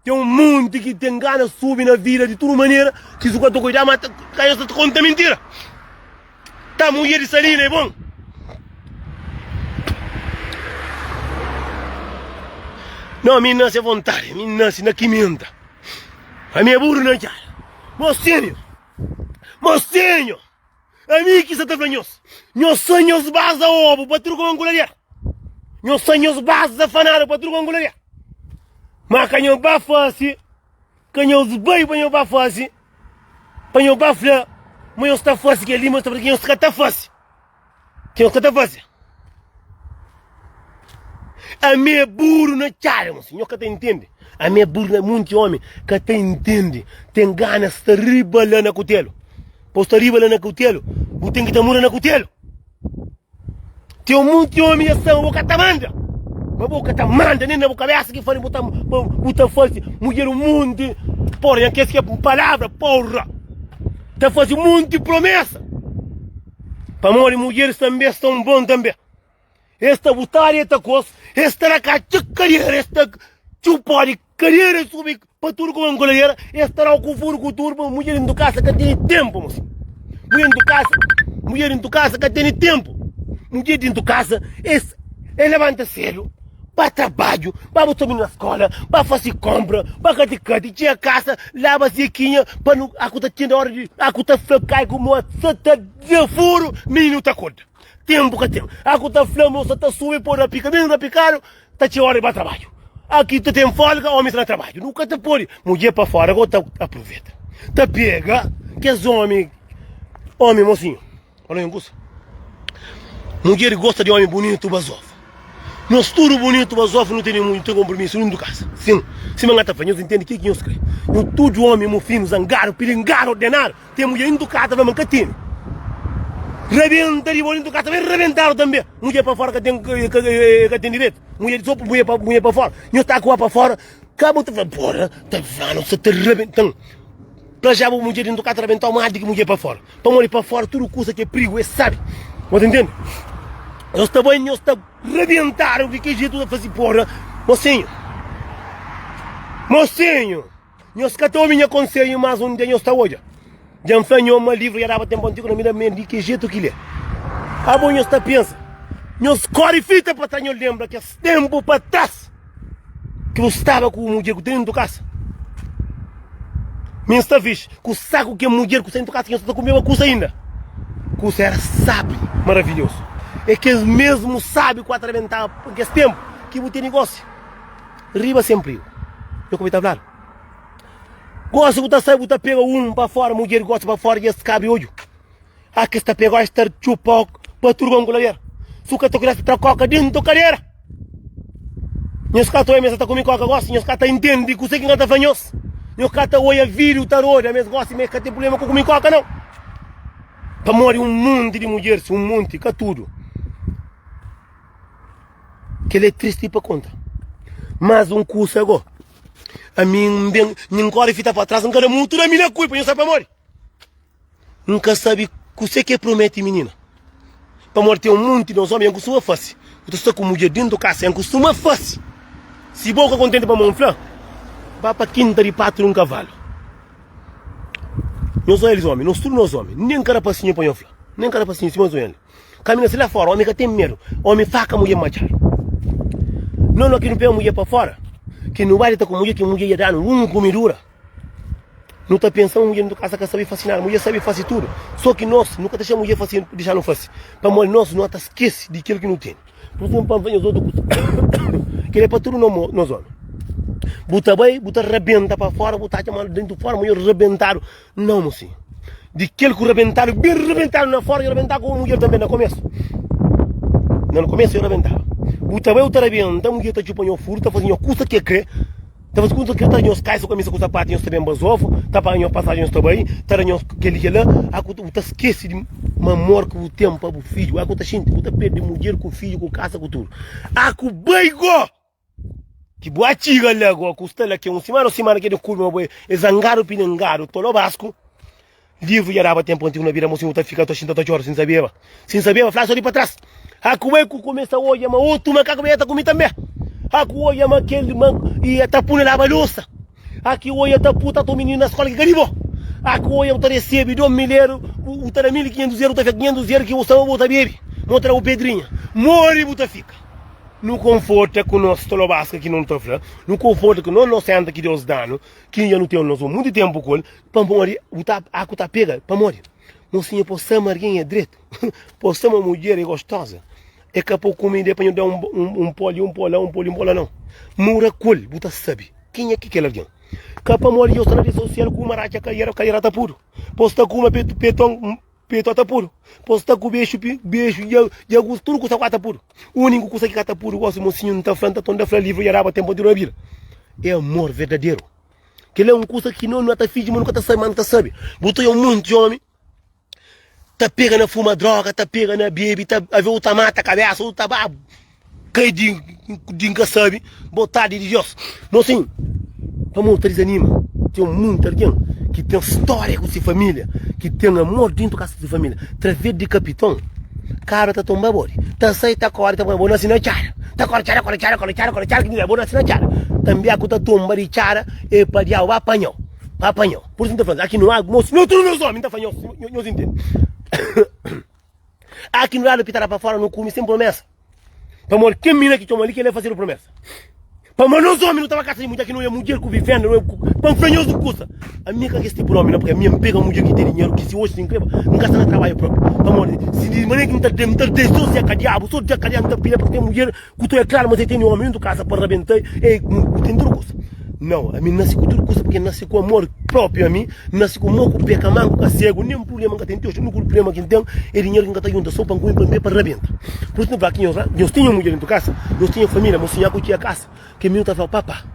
Ten un monti ki ten gana subi na vida di tudu manera, ki su ka ta kuidá, ma ta ka nhos ta konta mintira. Ta mudjer di Salina é bon. Não, mi nasi à vontade, mi nasi na kimenta. Ami é buru na txada. Mosinhu, mosinhu, ami ki sa ta fla nhos, nhos sa nhos baza obu pa tudu kuma nkularia, nhos sa nhos baza fanadu pa tudu kuma nkularia, ma ka nhos ba fasi, ka nhos bai pa nhos ba fasi, pa nhos ba fla ma nhos ta fasi kel-li, ma nhos ta fla ki nhos ka ta fasi. Ki ka ta faze? Ami é buru na txada, mosi. Nho ka ta intende. Ami é buru na munti omi ka ta intende. Ten gana sta riba la na kutelu. Pa sta riba la na kutelu, bu ten ki ta mura na kutelu. Ten munti omi ya sta, bo ka ta manda. Ma bo ka ta manda nem na bu kabesa ki fala bu ta bu ta faze mudjer un munti porra, nha kes ki é palavra porra. Ta faze munti promesa. Pamodi mudjeris tanbe sta un bon tanbe. Es ta butadu e ta kos, es ta da katxa kadera, es ta txupadu kadera, es subi pa tudu kuma nkoladera, es ta dau ku furu ku tudu, pa mudjer dintu kasa ka tene tenpu mosi. Mudjer dintu kasa, mudjer dintu kasa ka tene tenpu. Mudjer dintu kasa es e labanta sedu. Ba trabadju, ba buska mininu na skola, ba fasi konpra, ba kati kati, txiga kasa, laba sekinha pa nu aku ta txinda ora di aku ta fla kai ku mo sa ta da furu, mininu ta korda. Tenpu ka ten. Aku ta fla mo sa ta subi po rapika, mininu rapikadu ta txiga ora di ba trabadju. Aki ta ten folga, omi sta na trabadju. Nu ka ta podi. Mudjer pa fora go ta apruveta. Ta pega kes omi, omi mosinhu. Fala un kusa. Mudjer gosta di omi bunitu bazofa. Nos tudu bunitu bazofa nu tene nu ten kompromisu nu kasa. Sin, sima nga ta fla, nhos intende ke ki nhos kre. Nu tudu omi mufinu, zangadu, pilingadu, ordenadu, ten mudjer intu kasa fla ma nka tene. Rabenta di bo intu kasa ben rabentadu tanbe. Mudjer pa fora ka ten ka ten direitu. Mudjer so mudjer pa mudjer pa fora. Nhos ta kua pa fora, ka bo ta fla porra, ta fla sa ta rabentan. Pra já bo mudjer dintu kasa rabentau más di ki mudjer pa fora. Pamodi pa fora tudu kusa ki é prigu es sabe. Bo ta intende? Nhos ta bai, nhos ta rabentadu di ki jetu ta fase porra. Mosinhu, mosinhu, nhos ka ta obi nha konselhu, mas un dia nhos ta odja. Dja N fla nho ma livru dja daba tenpu antigu na mi da me di ki jetu ki lé. Abo nhos ta pensa, nhos kori fita pa tras, nhos lenbra kes tenpu pa tras. Ki bu staba ku mudjer ku ten dentu kasa. Mi sta fixi ku saku ke mudjer ku sta dentu kasa ki sta ta kumeba kusa inda. Kusa era sabi, maravilhoso. É kes mesmu sabi ku atrabentaba pa kes tenpu. ki bu tene gosi riba sen prigu. Nho kome ta fladu. Gosi bu ta sai bu ta pega un pa fora, mudjer gosi pa fora dja es kabri odju. A kes ta pega es ta txupa pa tudu banku ladera. Su ka ta kuida tra koka dentu kadera. Nhos ka ta oia mesa ta kume koka gosi, nhos ka ta intende kuse ki N ka ta fla nhos. Nhos ka ta oia vídiu ta roda mes gosi ma es ka ten prublema ku kume koka nau. Pamodi un monti di mudjeris, un monti, ka tudu. Kel-li é tristi pa konta. Mas un kusa go, ami N ben, N kóre fita pa tras, N ka da mutu na mi na kulpa, nhos sabe pamodi? N ka sabe kuse ke promete minina. Pamodi ten un monti di nos omi, N kustuma fase. Ku ta sta ku mudjer dentu kasa, N kustuma fase. Si bo ka kontenti pamodi N fla, ba pa kinta di patu di un kavalu. Nhos oja elis omi, nos tudu nos omi, nen ka rapasinhu pa nho fla, nen ka rapasinhu sima nhos oja li. Kamina si la fora, omi ka ten medu, omi faka mudjer matxadu. No no ki nu pega mudjer pa fora, ki nu bai dita ku mudjer, ki mudjer ia danu un kumidura. Nu ta pensa ma mudjer dentu kasa ka sabe fasi nada, mudjer sabe fasi tudu, so ki nos nu ka ta dexa mudjer fasi, dexanu fasi, pamodi nos no ta skesi di kel ki nu tene. Pur izenplu, pa N fla nhos otu kusa, kel é pa tudu nos omi. Bu ta bai, bu ta rabenta pa fora, bu ta atxa ma dentu fora mudjer rabentadu. Nau, mosinhu. Di kel ku rabentadu, ben rabentadu na fora, i rabentadu ku mudjer tanbe na komesu. Na komesu i rabentadu. Bu ta bai, bu ta rabenta, mudjer ta txupa nho furu, ta faze nho kusa ki e kre. Ta faze kusa ki ta nhos kaisa ku kamisa ku sapatu nhos ta ben bazofu, ta paga nhos pasajen nhos ta bai, ta da nhos kel-li kel-la, a ku bu ta skese di ma amor ki bu ten pa bu fidju, a ku ta xinti bu ta perde mudjer ku fidju ku kasa ku tudu. A ku bai go! Ki bu a txiga la go ku sta la ke un simana o simana ke di kurba ma bo e zangadu pinengadu tolobasku. Livru dja daba tenpu antigu na bida mosinhu ta fika ta xinta ta txora sin sabeba sin sabeba fla so di pa tras ha ku bai ku kumesa odja ma otu makaku bai ta kumi tanbe ha ku odja ma kel ma ia ta pune laba losa ha ki odja ta puta to mininu na skola ki ka di bo ha ku odja bu ta resebe do mileru bu ta da 1500 eru ta fika 500 eru ki bu sta bu ta bebe mo ta da bu pedrinha mori bu ta fika nu konforta ku nos tolobaska ki no ta fla nu konforta ku nos nosenta ki Deus danu ki dja nu ten nos muitu tenpu ku el Pamodi bu ta aku ta pega pamodi mosinha po sama argen é dretu po sama mudjer é gostosa é ka po kumida é pa nhu da un un po li un po la un po li un po la não mura ku el bu ta sabi kenha ki kel argen ka pamodi dja sta na redi sosial ku uma ratxa kaiera kaiera ta pudu po sta ku uma petu peton petu ta pudu po sta ku bexu bexu dja dja tudu kusa ku ta pudu uniku kusa ki ka ta pudu gosi mosinhu nta fla nta tonda fla livru dja daba tempu di na bida é amor verdaderu. Kel-la é un kuza ki no ta finji ma nu ka ta sabe, ma nu ta sabe. Bu ta odja un monti ómi ta pega na fuma droga, ta pega na bebe, ta avê u ta mata kabésa, u ta ba kai di di N ka sabe, botadi di Deus. Mosinhu, pamodi bu ta dizanima? Ten monti algen ki ten stória ku se família, ki ten amor dentu kasa di se família. Través di kapiton, kabra ta tonba bodi, ta sai, ta kóre, ta bo nase na txada, ta kóre txada, kóre txada, kóre txada, kóre txada, ki bo nase na txada. Tanbe aku ta tonba di txada, e pa diabu ba panhau, ba panhau. Pur isu N ta fla, aki no a mos, no tudu nos omi, N ta fla nhos, nhos intende. Aki no dadu pitada pa fora, no kume sen promesa. Pamodi ken mina ki txoma li, kel-la é fazedu promesa. Pamodi nos omi nu ta ba kasa di mudjer ki no é mudjer ku vivenda, no é ku. Pa N fla nhos un kusa, ami ka kes tipu di omi no, purki ami N pega mudjer ki ten dinheru, ki si oji si N kreba, N ka sta na trabadju propi. Pamodi si di manera ki N ta da, N ta da so si é ka diabu, so di ka diabu N ta pida, purki ten mudjer ku ta é klaru ma si tene omi dentru kasa pa rabenta e ku ten tudu kusa. Nau, ami N nase ku tudu kusa, purki N nase ku amor propi, ami N nase ku mo ku pe, ka manku, ka segu, nen prublema N ka ten. Ti oji uniku prublema ki N ten é dinheru ki N ka ta junta so pa N kume, pa N bebe, pa N rabenta. Pur isu N fla ki nhos la, nhos tinha un mudjer dentu kasa, nhos tinha familia, ma sinhor ku txia kasa, ke mi nu ta fla, Papa,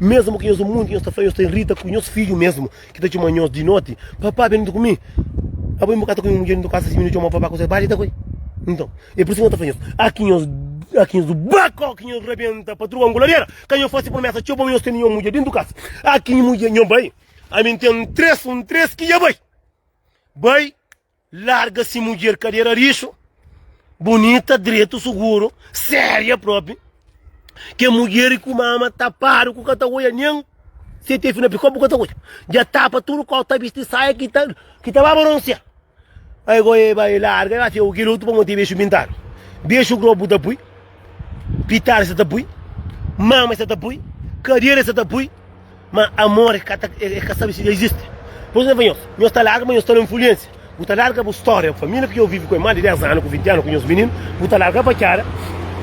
mesmu ki nhos un munti, nhos ta fla, nhos ta irita ku nhos fidju mesmu, ki ta txoma nhos di noti, Papa, ben dentu ku mi. Abo bu ka ta ku un mudjer dentu kasa si mi nu txoma papa ku se ba di ta ku el. Nton, e pur isu ki N ta fla nhos, aki nhos, aki nhos bakó ki nhos rabenta pa truka un kuladera, ka nhos fasi promesa txeu pa nhos tene nhos mudjer dentu kasa. Aki nhu mudjer nho bai, ami N ten tres, un tres ki dja bai. Bai, larga si mudjer kadera rixu, bunita, dretu, suguru, séria propi. Ke mudjer ku mama tapadu ku ka ta oia nen se tefi na pikop bu ka ta oia. Dja tapa tudu kau ta bisti saia ki ta ki ta ba baronsia. Ai go e bai larga e ba fia kel otu pamodi ten bexu pintadu. Bexu gropu bu ta pui, pitadu sa ta pui, mama sa ta pui, kadera sa ta pui. Ma amor e ka ta e ka sabe si dja izisti. Pur isu N ta fla nhos, nhos ta larga ma nhos ta na influensia. Bu ta larga bu storia, familia ki dja bu vivi ku el mas di 10 anu ku 20 anu ku nhos mininu, bu ta larga pa txada,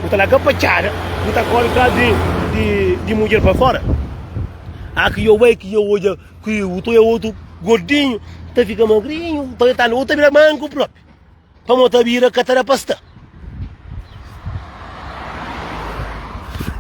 bu ta larga pa txada. Bu ta kore tras di di di mudjer pa fora. A ki yo bai ki yo odja ki u ta odja otu gordinhu ta fika magrinhu, ta ta u ta bira manku propi. Pamo ta bira ka ta da pa sta.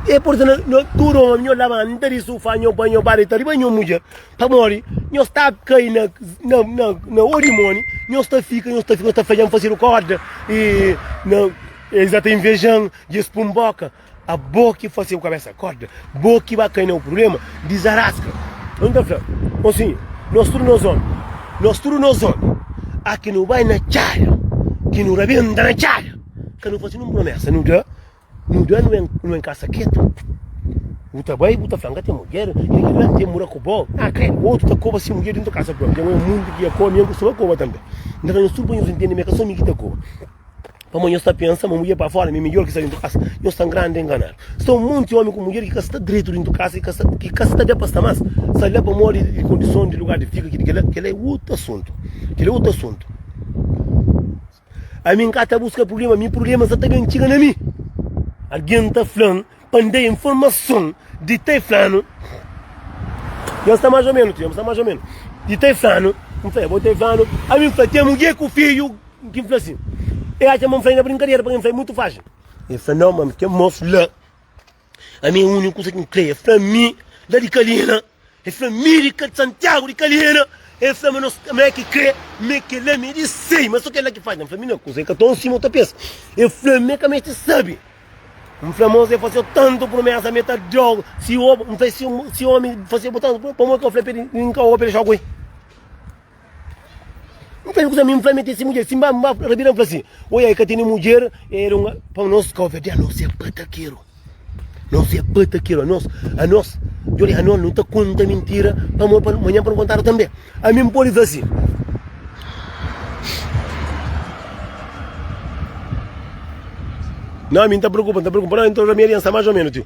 E por na, na tudu omi nho labanta di sufá nho bai nho ba dita riba nho mudjer pamodi nho sta kai na na na na o dimoni nho sta fika nho sta fika nho sta fla dja N fasedu korda e na es ta inveja-m dja es pun boka Abo ki fase bu kabesa korda, bo ki ba kai na bu prublema, dizaraska. N ta fla, Mosinhu, nos tudu nos omi, nos tudu nos omi, a ki nu bai na txada, ki nu rabenta na txada, ka nu fase nun promesa, nu da, nu da, nu nu enkasa ketu. Bu ta bai, bu ta fla, N ka ten mudjer, i kila, N ten mura ku bo. Na kre, otu ta koba si mudjer dintu kasa propi. Ten un mundu ki ya koba, mi N kustuma koba tanbe. N ta fla nhos tudu pa nhos ntende ma e ka so mi ki ta koba. Pamodi nhos ta pensa ma mudjer pa fora ma é midjor ki sta dintu kasa. Nhos sta grandi enganadu. Sta un monti omi ku mudjer ki ka sta dretu dintu kasa, ki ka sta, ki ka sta da pa sta mas. Sta la pamodi di kondison di lugar di fika, ki di kila, kila é otu asuntu. Kila é otu asuntu. Ami N ka ta buska prublema, mi prublema sa ta ben txiga na mi. Algen ta fla-m Pa N da informason di ta flanu Nhos sta mais ou menos, tia, sta mais ou menos Di ta flanu, N fla, bo ta flanu Ami N fla, ten mudjer ku fidju Ki N fla si E atxa ma N fla na brinkadera Pa N fla, é mutu faxi E fla, nau, ma kel mos la Ami é uniku kusa ki N kre E fla, mi, la di Kalina E fla, mi di Santiagu di Kalina E fla ma nos, ma é ki kre Ma é kel-la, mi é di sei Ma so kel-la ki faz N fla, mi na kusa é ka ton sima u ta pensa E fla, mi é ka meste sabe N fla, Mos, e fase-u tantu promesa, mi ta da-u si oba. N fla, si omi fase-u tantu promesa, pamodi ki N fla pa el N ka oba pa el dexa-u ku el? N fla, kusa mi N fla mi ten si mudjer. Si N ba, N ba rabida, N fla si, Oia, e ka tene mudjer, el un pa nos kauverdianu, nos é batakeru. Nos é batakeru, anos, anos, djode, anos no ta konta mintira pamodi pa manhan pa no kontadu tanbe. Ami N pode fla si. Não, ami N ta preokupa, N ta preokupa. Não, N ta odja minha aliança mais ou menos, tio.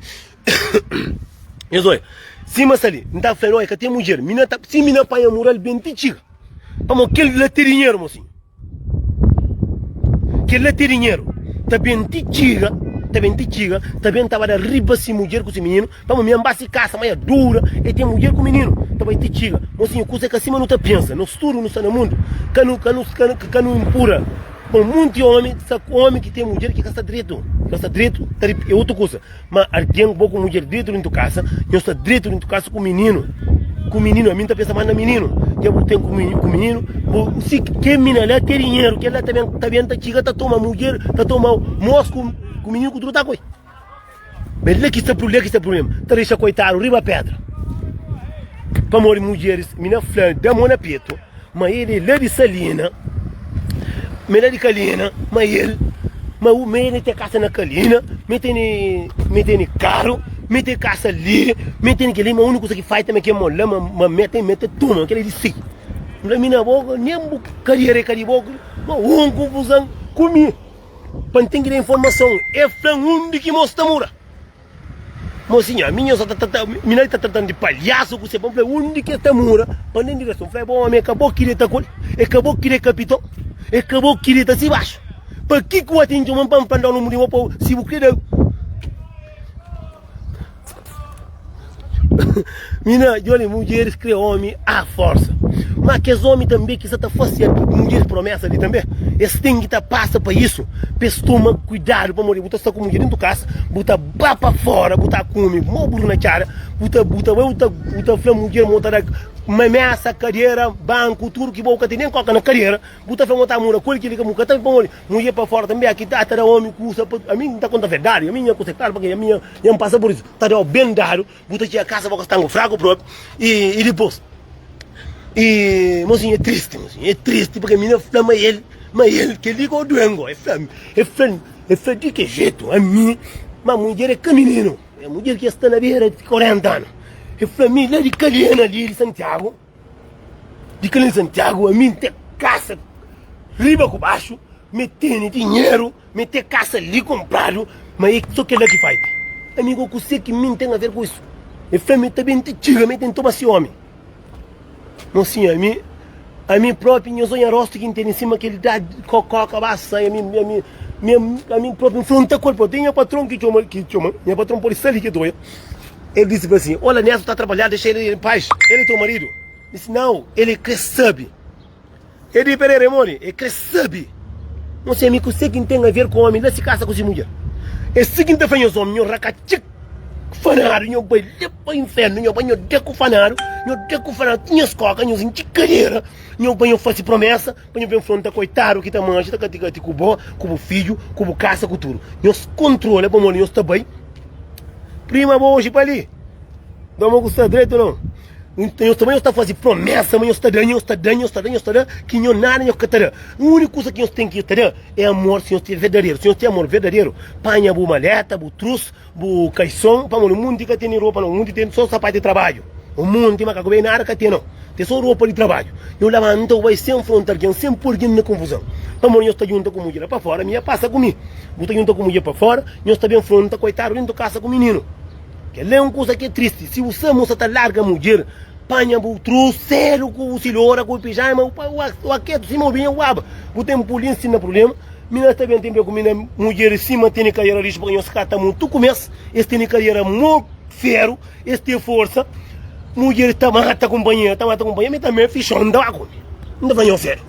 Nhos oi, sima sta li, N ta fla, oi, ka ten mudjer. Mina ta, si mina panha mural ben ti txiga. Pamodi kel la ten dinheru, mosinhu. Kel la ten dinheru. Ta ben ti txiga, ta ben ti txiga, ta ben ta ba da riba si mudjer ku si mininu. Pamodi mi N ba si kasa, ma e dura, e ten mudjer ku mininu. Ta bai ti txiga. Mosinhu, kusa é ka sima nu ta pensa. Nos tudu nu sta na mundu. Ka nu, ka nu, ka nu, ka nu inpura. Bom, munti omi sta ku omi ki ten mudjer ki ka sta dretu, ka sta dretu, ta di é otu kusa. Ma algen bo ku mudjer dretu dintu kasa, nhos sta dretu dintu kasa ku mininu, ku mininu, ami N ta pensa mas na mininu, dja bu ten ku ku mininu, bu si ke mina la ten dinheru, kel la ta ben ta ben ta txiga ta toma mudjer, ta toma mos ku ku mininu ku tudu ta koi. Ma la ki sta la ki sta prublema, ta dexa koitadu riba pedra. Pamodi mudjeris, mi na fla, da mo na petu, ma el é la di Salina, ma el é la di Kalina, ma el, ma u, ma el ten kasa na Kalina, ma el tene, ma el tene karu, ma el ten kasa li, ma el tene kel-li, ma uniku kusa ki faita ma kel mo la, ma, ma mete, mete tuma, kel-li é di si. N fla, mi na bo, nen bu kariera é ka di bo, ma un kunfuzan ku mi. Pa N ten ki da informason. E fla-m undi ki mos ta mora. Mosinha, ami nho sa ta trata, mi na ta trata-m di palhasu ku se. Pa N fla undi ki e ta mora, pa N da indireson. N fla, bo omi, e ka bo ki deta ku el, e ka bo ki da kapiton, e ka bo ki deta si baxu. Pa ki ku ati N txoma-m pa N fla-m da un numeru di bo pa si bu kre da. Mina, djoli, mudjeris kre omi a forsa. Ma kes omi tanbe ki sa ta fase mudjeris promesa li tanbe, es ten ki ta pasa pa isu, pa es toma kuidadu, pamodi bu ta sta ku mudjer dentu kasa, bu ta ba pa fora, bu ta kume mo buru na txada, bu ta bu ta bai bu ta bu ta fla mudjer ma bu ta da mesa, kadera, banku, tudu ki bo ka ten nen koka na kadera, Bu ta fla ma ta muda ku el kili ka mu ka ta pamodi mudjer pa fora tanbe aki ta ta da omi kusa pa ami nta konta verdadi ami nha kusa é klaru pake ami nha npasa por isu ta dau ben dadu bu ta txiga kasa bo ka stangu fraku propi i i dipos i mosinhu é tristi mosinhu é tristi pake mi na fla ma el ma el keli ka duengo e fla e fla e fla di ke jetu ami ma mudjer é ka mininu é mudjer ki sta na bera di 40 anu e fla mi la di kalena li di santiagu Di kel Santiagu ami N ten kasa riba ku baxu, mi tene dinheru, mi ten kasa li kunpradu, ma e so kel-la ki faita. Ami go kuse ki mi N ten aver ku isu? E fla mi ta ben ti txiga, mi ten toma si omi. Mosinhu, ami, ami propi, nhos odja rostu ki N tene sima kel da kokoka ba sai, ami, ami. Mi ami propi N fronta ku el propi. Ten nha patron ki txoma, ki txoma, nha patron pode sta li ki ta oia. El disi pa si, Ola Nelson ta trabalha, dexa el en paz, el é teu maridu. N disi, Nau, el kre sabe. Edi Pereira é modi? El kre sabe. N se ami kuse ki N ten aver ku omi la si kasa ku si mudjer. É si ki N ta fla nhos omi, nho rakatxik fanadu, nho bai la pa infernu, nho bai nho da ku fanadu, nho da ku fanadu ti nhos koka, nhos intxi kadera, nho bai nho fasi promesa pa nho ben fronta koitadu ki ta manxa, ta kati-kati ku bo, ku bu fidju, ku bu kasa, ku tudu. Nhos kontrola pamodi nhos ta bai. Prima bo oji pa li. Doma ku sta dretu não. Nhos ta bai nhos ta faze promesa ma nhos ta da, nhos ta da, nhos ta da, nhos ta da, ki nho nada nhos ka ta da. Úniku kusa ki nhos ten ki ta da é amor si nhos ten verdaderu. Si nhos ten amor verdaderu, panha bu maleta, bu trus, bu kaison, pamodi munti ka tene ropa não, munti ten so sapatu di trabadju. Un munti ma ka ku bai nada ka ten não. Ten so ropa di trabadju. Nho labanta bu bai sen fronta algen, sen poi algen na konfuzon. Pamodi nhos ta djunta ku mudjer la pa fora, mi ya pasa ku mi. Bu ta djunta ku mudjer pa fora, nhos ta ben fronta koitadu dentu kasa ku mininu. Kel-la é un kuza ki é tristi. Si bu sa ma bu sa ta larga mudjer, panha bu truseru ku bu silora, ku bu pijama, bu aketu sima bu binha bu aba. Bu ten puli nsina prubléma. Mina ta ben tenpe ku mina mudjeris sima tene kariera rixu pa nhos ka ta mutu ku mes. Es tene kariera mo feru, es ten forsa. Mudjeris ta mata kunpanheru, ta mata kunpanheru. Mi tanbe fixon, N ta ba kume. N ta fla nhos sériu.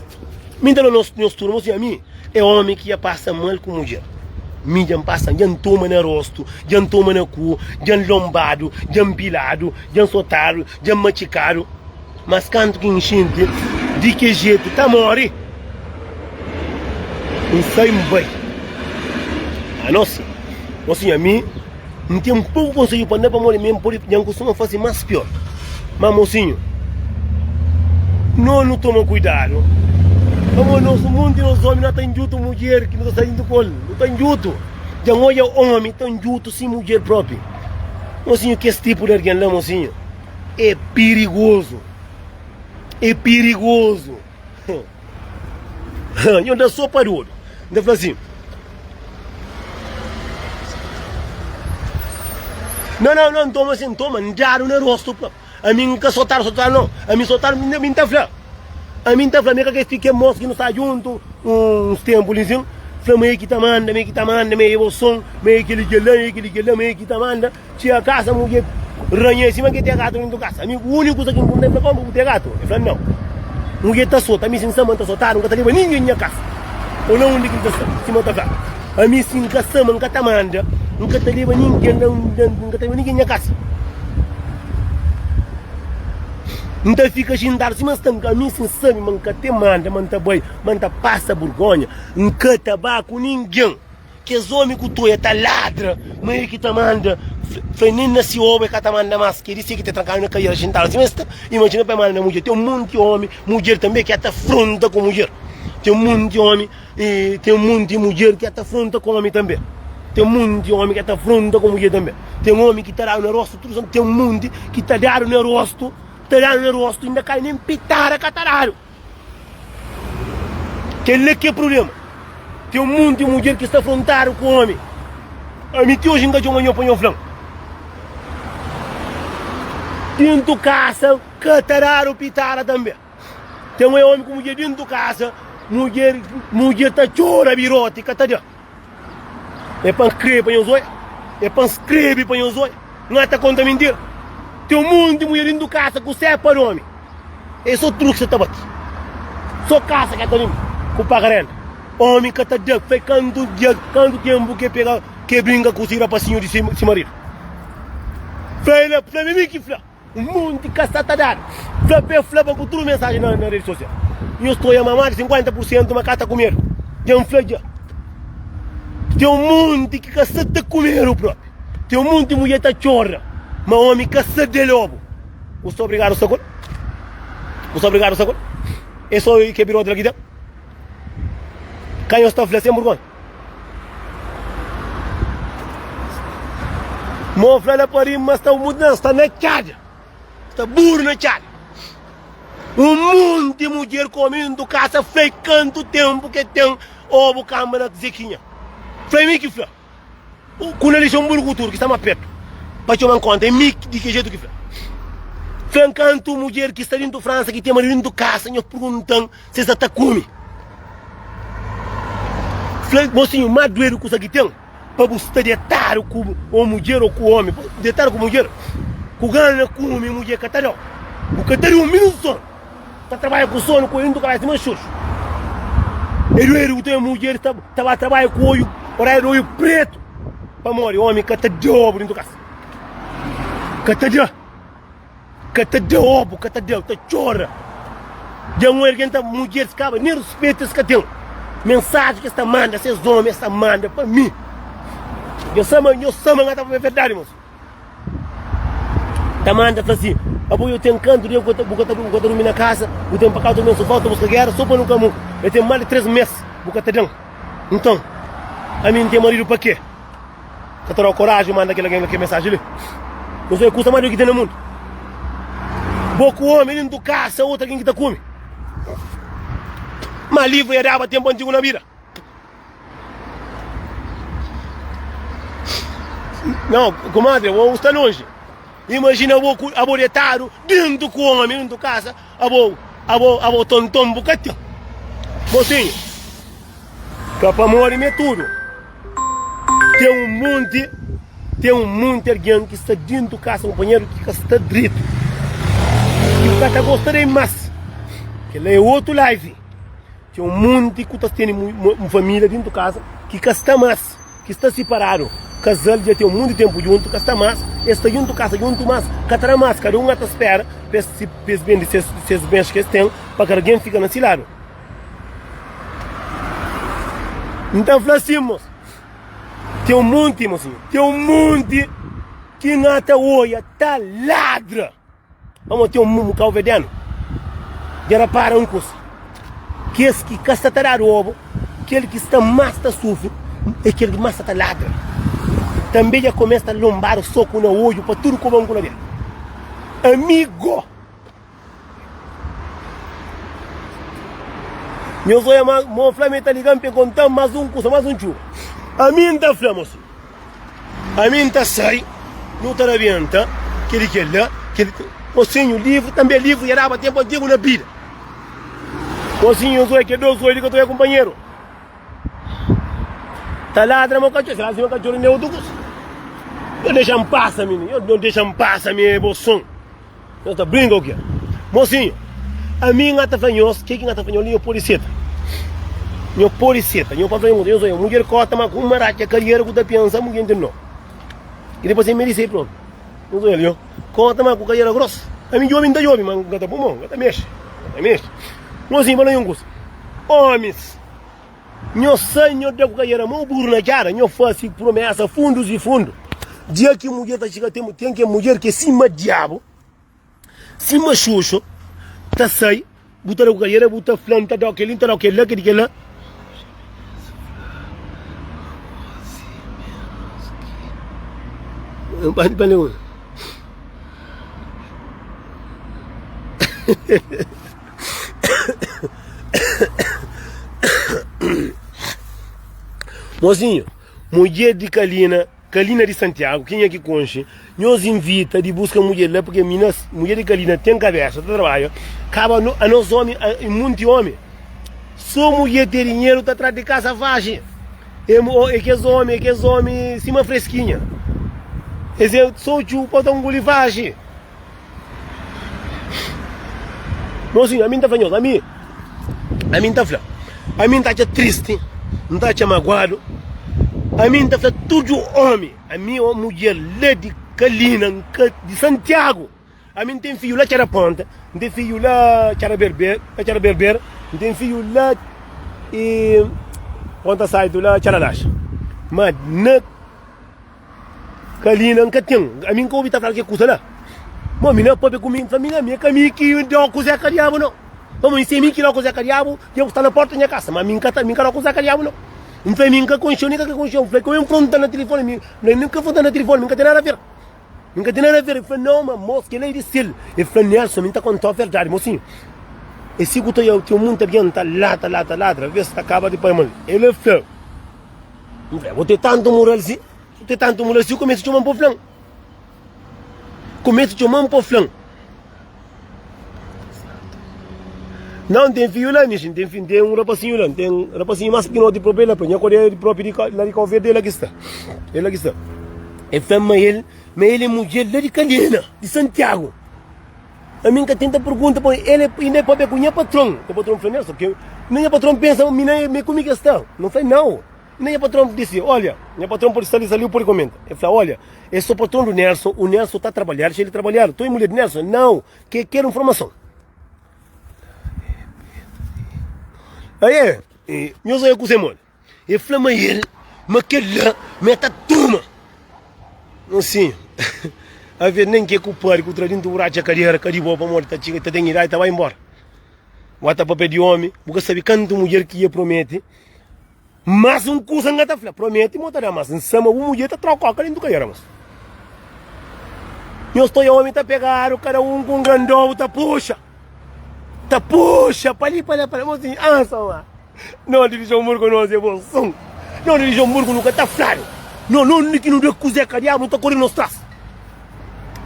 Mi ta fla nhos nhos tudu, mosinhu, ami é omi ki dja pasa mal ku mudjer. Mi dja N pasa, dja N toma na rostu, dja N toma na ku, dja N lonbadu, dja N piladu, dja N sotadu, dja N matxikadu. Mas kantu ki N xinti di ki jetu ta móre, N sai N bai. Anos, mosinhu, ami N ten poku konsedju pa N da pamodi mi N pode, dja N kustuma fase más pior. Má mosinhu, no nu toma kuidadu, pamodi nos monti nos omi no ta ndjutu mudjer ki no ta sta djuntu ku el, no ta ndjutu. Dja N odja omi ta ndjutu si mudjer propi. Mosinhu, kes tipu di algen la, mosinhu, é pirigozu, é pirigozu. Nho da so pa dodu. N ta fla asin. Não, não, não, toma assim, toma, N dadu na rostu própi. Ami N ka sotadu, sotadu não. Ami sotadu, mi N ta fla. Ami N ta fla, mi ka kes ti ke mos ki nu sta djuntu uns tempu li sin, fla ma e ki ta manda, ma e ki ta manda, ma e bo son, ma e keli kela, ma e keli kela, ma e ki ta manda. Txega kasa mudjer ranha sima ke ten gatu dentu kasa. Ami uniku kusa ki N punta el fla koma bu ten gatu? El fla nau. Mudjer ta sota, ami si N sta ma N ta sotadu N ka ta leba ningen nha kasa o na undi ki N ta sta. Sima ta fla ami si N ka sta ma N ka ta manda N ka ta leba ningen na N ka ta leba ningen nha kasa. N ta fika xintadu sima N sta ami si N sabi ma N ka ten manda ma N ta bai ma N ta pasa burgonha N ka ta ba ku ningen. Kes omi ku toia ta ladra, ma el ki ta manda, fla nen na si oba el ka ta manda mas, kel si ki ta trankadu na kadiera xintadu sima es ta imajina pa el manda na mudjer. Ten un monti omi, mudjer tanbe ki ta fronta ku mudjer. Ten un monti omi, ten un monti mudjer ki ta fronta ku omi tanbe. Ten un monti omi ki ta fronta ku mudjer tanbe. Ten omi ki ta dadu na rostu tudu santu, ten un monti ki ta dadu na rostu, ta dadu na rostu inda ka nen pitada ka ta dadu. Kel-la ki é prubléma. Ten un monti mudjer ki sta frontadu ku ómi. Ami ti oji N ka txoma nho pa nho fla-m. Dentu kasa ka ta dadu pitada tanbe. Ten un ómi ku mudjer dentu kasa, mudjer mudjer ta txora biroti ka ta da. É pa N skrebe pa nhos oia? É pa N skrebe pa nhos oia? N ka ta konta mintira. Ten un monti mudjer dentu kasa ku sepa di ómi. É so truki sa ta bati. So kasa ka ta limpa ku paga renda. Omi ka ta da fe kantu dia, kantu tempu ke pega ke brinka ku si rapasinhu di si maridu. Fla el, fla mi ki fla. Un monti ka sa ta dadu. Fla pe fla pa ku tudu mensajen na, na redi sosial. Nhos toia mamadu 50 pur sentu ma ka ta kumedu. Dja N fla dja. Ten un monti ki ka sa ta kumedu propi. Ten un monti mudjer ta txora ma omi ka sa da lobu. Bu sta obrigadu sta ku el? Bu sta obrigadu sta ku el? É só ke biroti la ki ten? Ka nhos ta fla sen burgonha? Mo fla la pa rima sta mutu na sta na txada. Sta buru na txada. Un monti mudjer ku omi dentu kasa fla kantu tempu ke ten obu kamba na zekinha. Fla mi ki fla. Ku na Luxemburgo ku tudu ki sta ma pertu pa txoma-m konta é mi di ki jetu ki fla. Fla-m kantu mudjer ki sta dintu Fransa ki ten maridu dintu kasa nhos pergunta-m si es sa ta kume. Fla, mosinhu, má duedu kusa ki ten pa bu sta detadu ku o mudjer o ku omi, detadu ku mudjer, ku gana kume mudjer ka ta dau, bu ka ta durmi nun sonu, ta trabadja ku sonu ku oiu kabesa sima xoxu. É duedu bu ten mudjer ta ta ba trabadja ku oiu, oraya di oiu pretu, pamodi omi ka ta dau bu dentu kasa, ka ta da. Ka ta da obu, ka ta da, ta txora. Dja un algen ta mudjeris kaba, nen ruspetu es ka ten. Mensaji ki es ta manda ses omi, es ta manda pa mi. Nho sa ma, nho sa ma nga ta papia verdadi, mosu. Ta manda fla si, abo yo ten kantu dia bu ka ta, bu ka ta, bu ka ta durmi na kasa, bu ten pa kau ta durmi na sofá, bu ta buska gera so pa nu ka muka. Eu ten más di 3 mes, bu ka ta dan. Nton, ami N ten maridu pa ke? Ka ta dau koraji manda kel algen kel mensaji li. Nhos oja kusa más di ki ten na mundu. Bo ku omi dentu kasa, otu algen ki ta kume. Ma livru ya daba tenpu antigu na bida. Não, comadre, o sta longe. Imagina abo ku abo detadu dentu ku omi dentu kasa, abo abo abo tonton bu ka ten. Mosinhu, ka pamodi mi é tudu. Ten un monti, ten un monti algen ki sta dentu kasa kunpanheru ki ka sta dretu, ki bu ka ta gosta di mas. Kel-la é otu live. Ten un monti ku ta tene un família dentu kasa ki ka sta mas, ki sta siparadu. Kazal dja ten un monti tenpu djuntu, ka sta mas, es sta djuntu kasa djuntu, mas ka ta da mas. Kada un ta spera pa es bende ses bens ki es ten pa kada algen fika na si ladu. N ta fla sin, mos. Ten un monti, mosinhu, ten un monti ki N ta oia ta ladra. Pamodi ten un mumu kauverdianu dja rapara un kusa, kes ki ka sta ta dadu obu, kel ki sta más ta sufri é kel ki más sta ta ladra. Tanbê dja kumesa ta lonbadu soku na odju pa tudu kobon ku na bia. Ami go! Nhos oia ma mo fla ma e ta liga-m pa e konta-m más un kusa, más un txuba. Ami N ta fla, mosi, ami N ta sai, nu ta rabenta kel-li, kel-la, kel-li. Mosinhu, livru tanbe, livru dja daba tenpu antigu na bida. Mosinhu, nhos oia kel dos oi li ka ta oia kunpanheru. Ta ladra mo katxor, se la sima katxor ne otu kusa. Nhos dexa-m pasa, mininu, nhos dexa-m pasa, mi é bo son. Nhos ta brinka o ke? Mosinhu, ami N ta fla nhos, ke ki N ta fla nhos li, nho pode seta. Nho pode seta. Nho pode fla nhos, nhos mudjer kota ma ku un maratxa kariera ku ta pensa mu kenti no. I dipos el merese propi. Nhos oja li, nho kota ma ku kariera gros. Ami djobi, N ta djobi, ma N ka ta pui mon, N ka ta mexe, N ka ta mexe. Mosinhu, fala nhos un kusa. Omis, nho sai, nho da ku kariera ma buru na txada, nho fasi promesa fundus i fundu. Dia ki mudjer ta txiga ten, ten ke mudjer ki é sima diabu, sima xuxu, ta sai, bu ta da ku kariera, bu ta fla, N ta da-u kel-li, N ta da-u kel-la, kel-li, kel-la. Mozinho, mudjer di Kalina, Kalina di Santiago, kenha ki konxe, nhos invita di buska mudjer la, porque mina, mudjer di Kalina ten kabesa, ta trabadja, kaba no, anos omi, a, munti omi, so mudjer ten dinheru ta tra di kasa faxi, e, e kes omi, e kes omi sima freskinha, es é so txupa ta nguli faxi. Mozinho, ami N ta fla nhos, ami, ami N ta fla, ami N ta atxa tristi, N ta atxa maguadu, ami N ta fla tudu omi, ami ô mudjer la di Kalina, N ka di Santiagu, ami N ten fidju la Txada Ponta, N ten fidju la Txada Berber, la Txada Berber, N ten fidju la i Ponta Saitu la Txada Laxa, ma na. Kalina, N ka ten. Ami N ka obi ta fla ke kusa la. Mo mi na papia ku mi, N fla, mi na, mi é ka mi ki dau ku Zeka Diabu nau. Pamodi si é mi ki dau ku Zeka Diabu, Diabu sta na porta nha kasa, ma mi N ka ta, mi N ka dau ku Zeka Diabu nau. N fla, mi N ka konxeu, nin ka ka konxeu. N fla, ka N fronta na tilifoni, mi, mi N ka fronta na tilifoni, mi N ka ten nada a ver. Mi N ka ten nada a ver. El fla, nau, ma mos, kel-la é di sel. El fla, Nelson, mi N ta kontau verdadi, mosinhu. É si ku ta ten munti algen ta ladra, ladra, ladra, aves ta kaba di pai mal. El fla. N fla, bo ten tantu mural si? Bu ten tantu mural si? U kumesa txoma-m pa bu fla-m. Kumesa txoma-m pa bu fla-m. Não, tem filho lá, Nishi, tem filho, tem um rapacinho lá, tem um rapacinho mais pequenote próprio lá, nha code próprio de lá de Cabo Verde, lá que está. É lá que está. É fã, mas ele, mas ele é mulher lá de Calhena, de Santiago. A mim ka tenta pergunta, pô, ele ainda é papel com nha patrão. Nha patrão fala, Nelson, que nem nha patrão pensa, mina, me comigo está. Não foi não. Nem nha patrão disse, olha, nha patrão pode estar ali, ali, pode comentar. Ele falou, olha, eu sou patrão do Nelson, o Nelson está a trabalhar, deixa ele trabalhar. Estou em mulher de Nelson? Não, que quero informação. Aí, nhos oia kuzê modi? El fla ma el, ma kel-la, ma el ta toma. Assim, aves nen ke ku pari ku tra dintu bu ratxa kadera ka di bo pamodi ta txiga ta ten idadi ta bai inbora. Bu ta papia di omi, bu ka sabi kantu mudjer ki ia promete. Mas un kusa N ka ta fla, promete mo ta da mas N sa ma bu mudjer ta trau koka dentu kadera mas. Nhos ta oia omi ta pegadu kada un ku un grandobu ta puxa. Ta puxa pa li pa la pa la mos di ansa ma no di Luxemburgo nos é bom som no di Luxemburgo nu ka ta fladu no no di ki nu da kuze ka diabu nu ta kore nos tras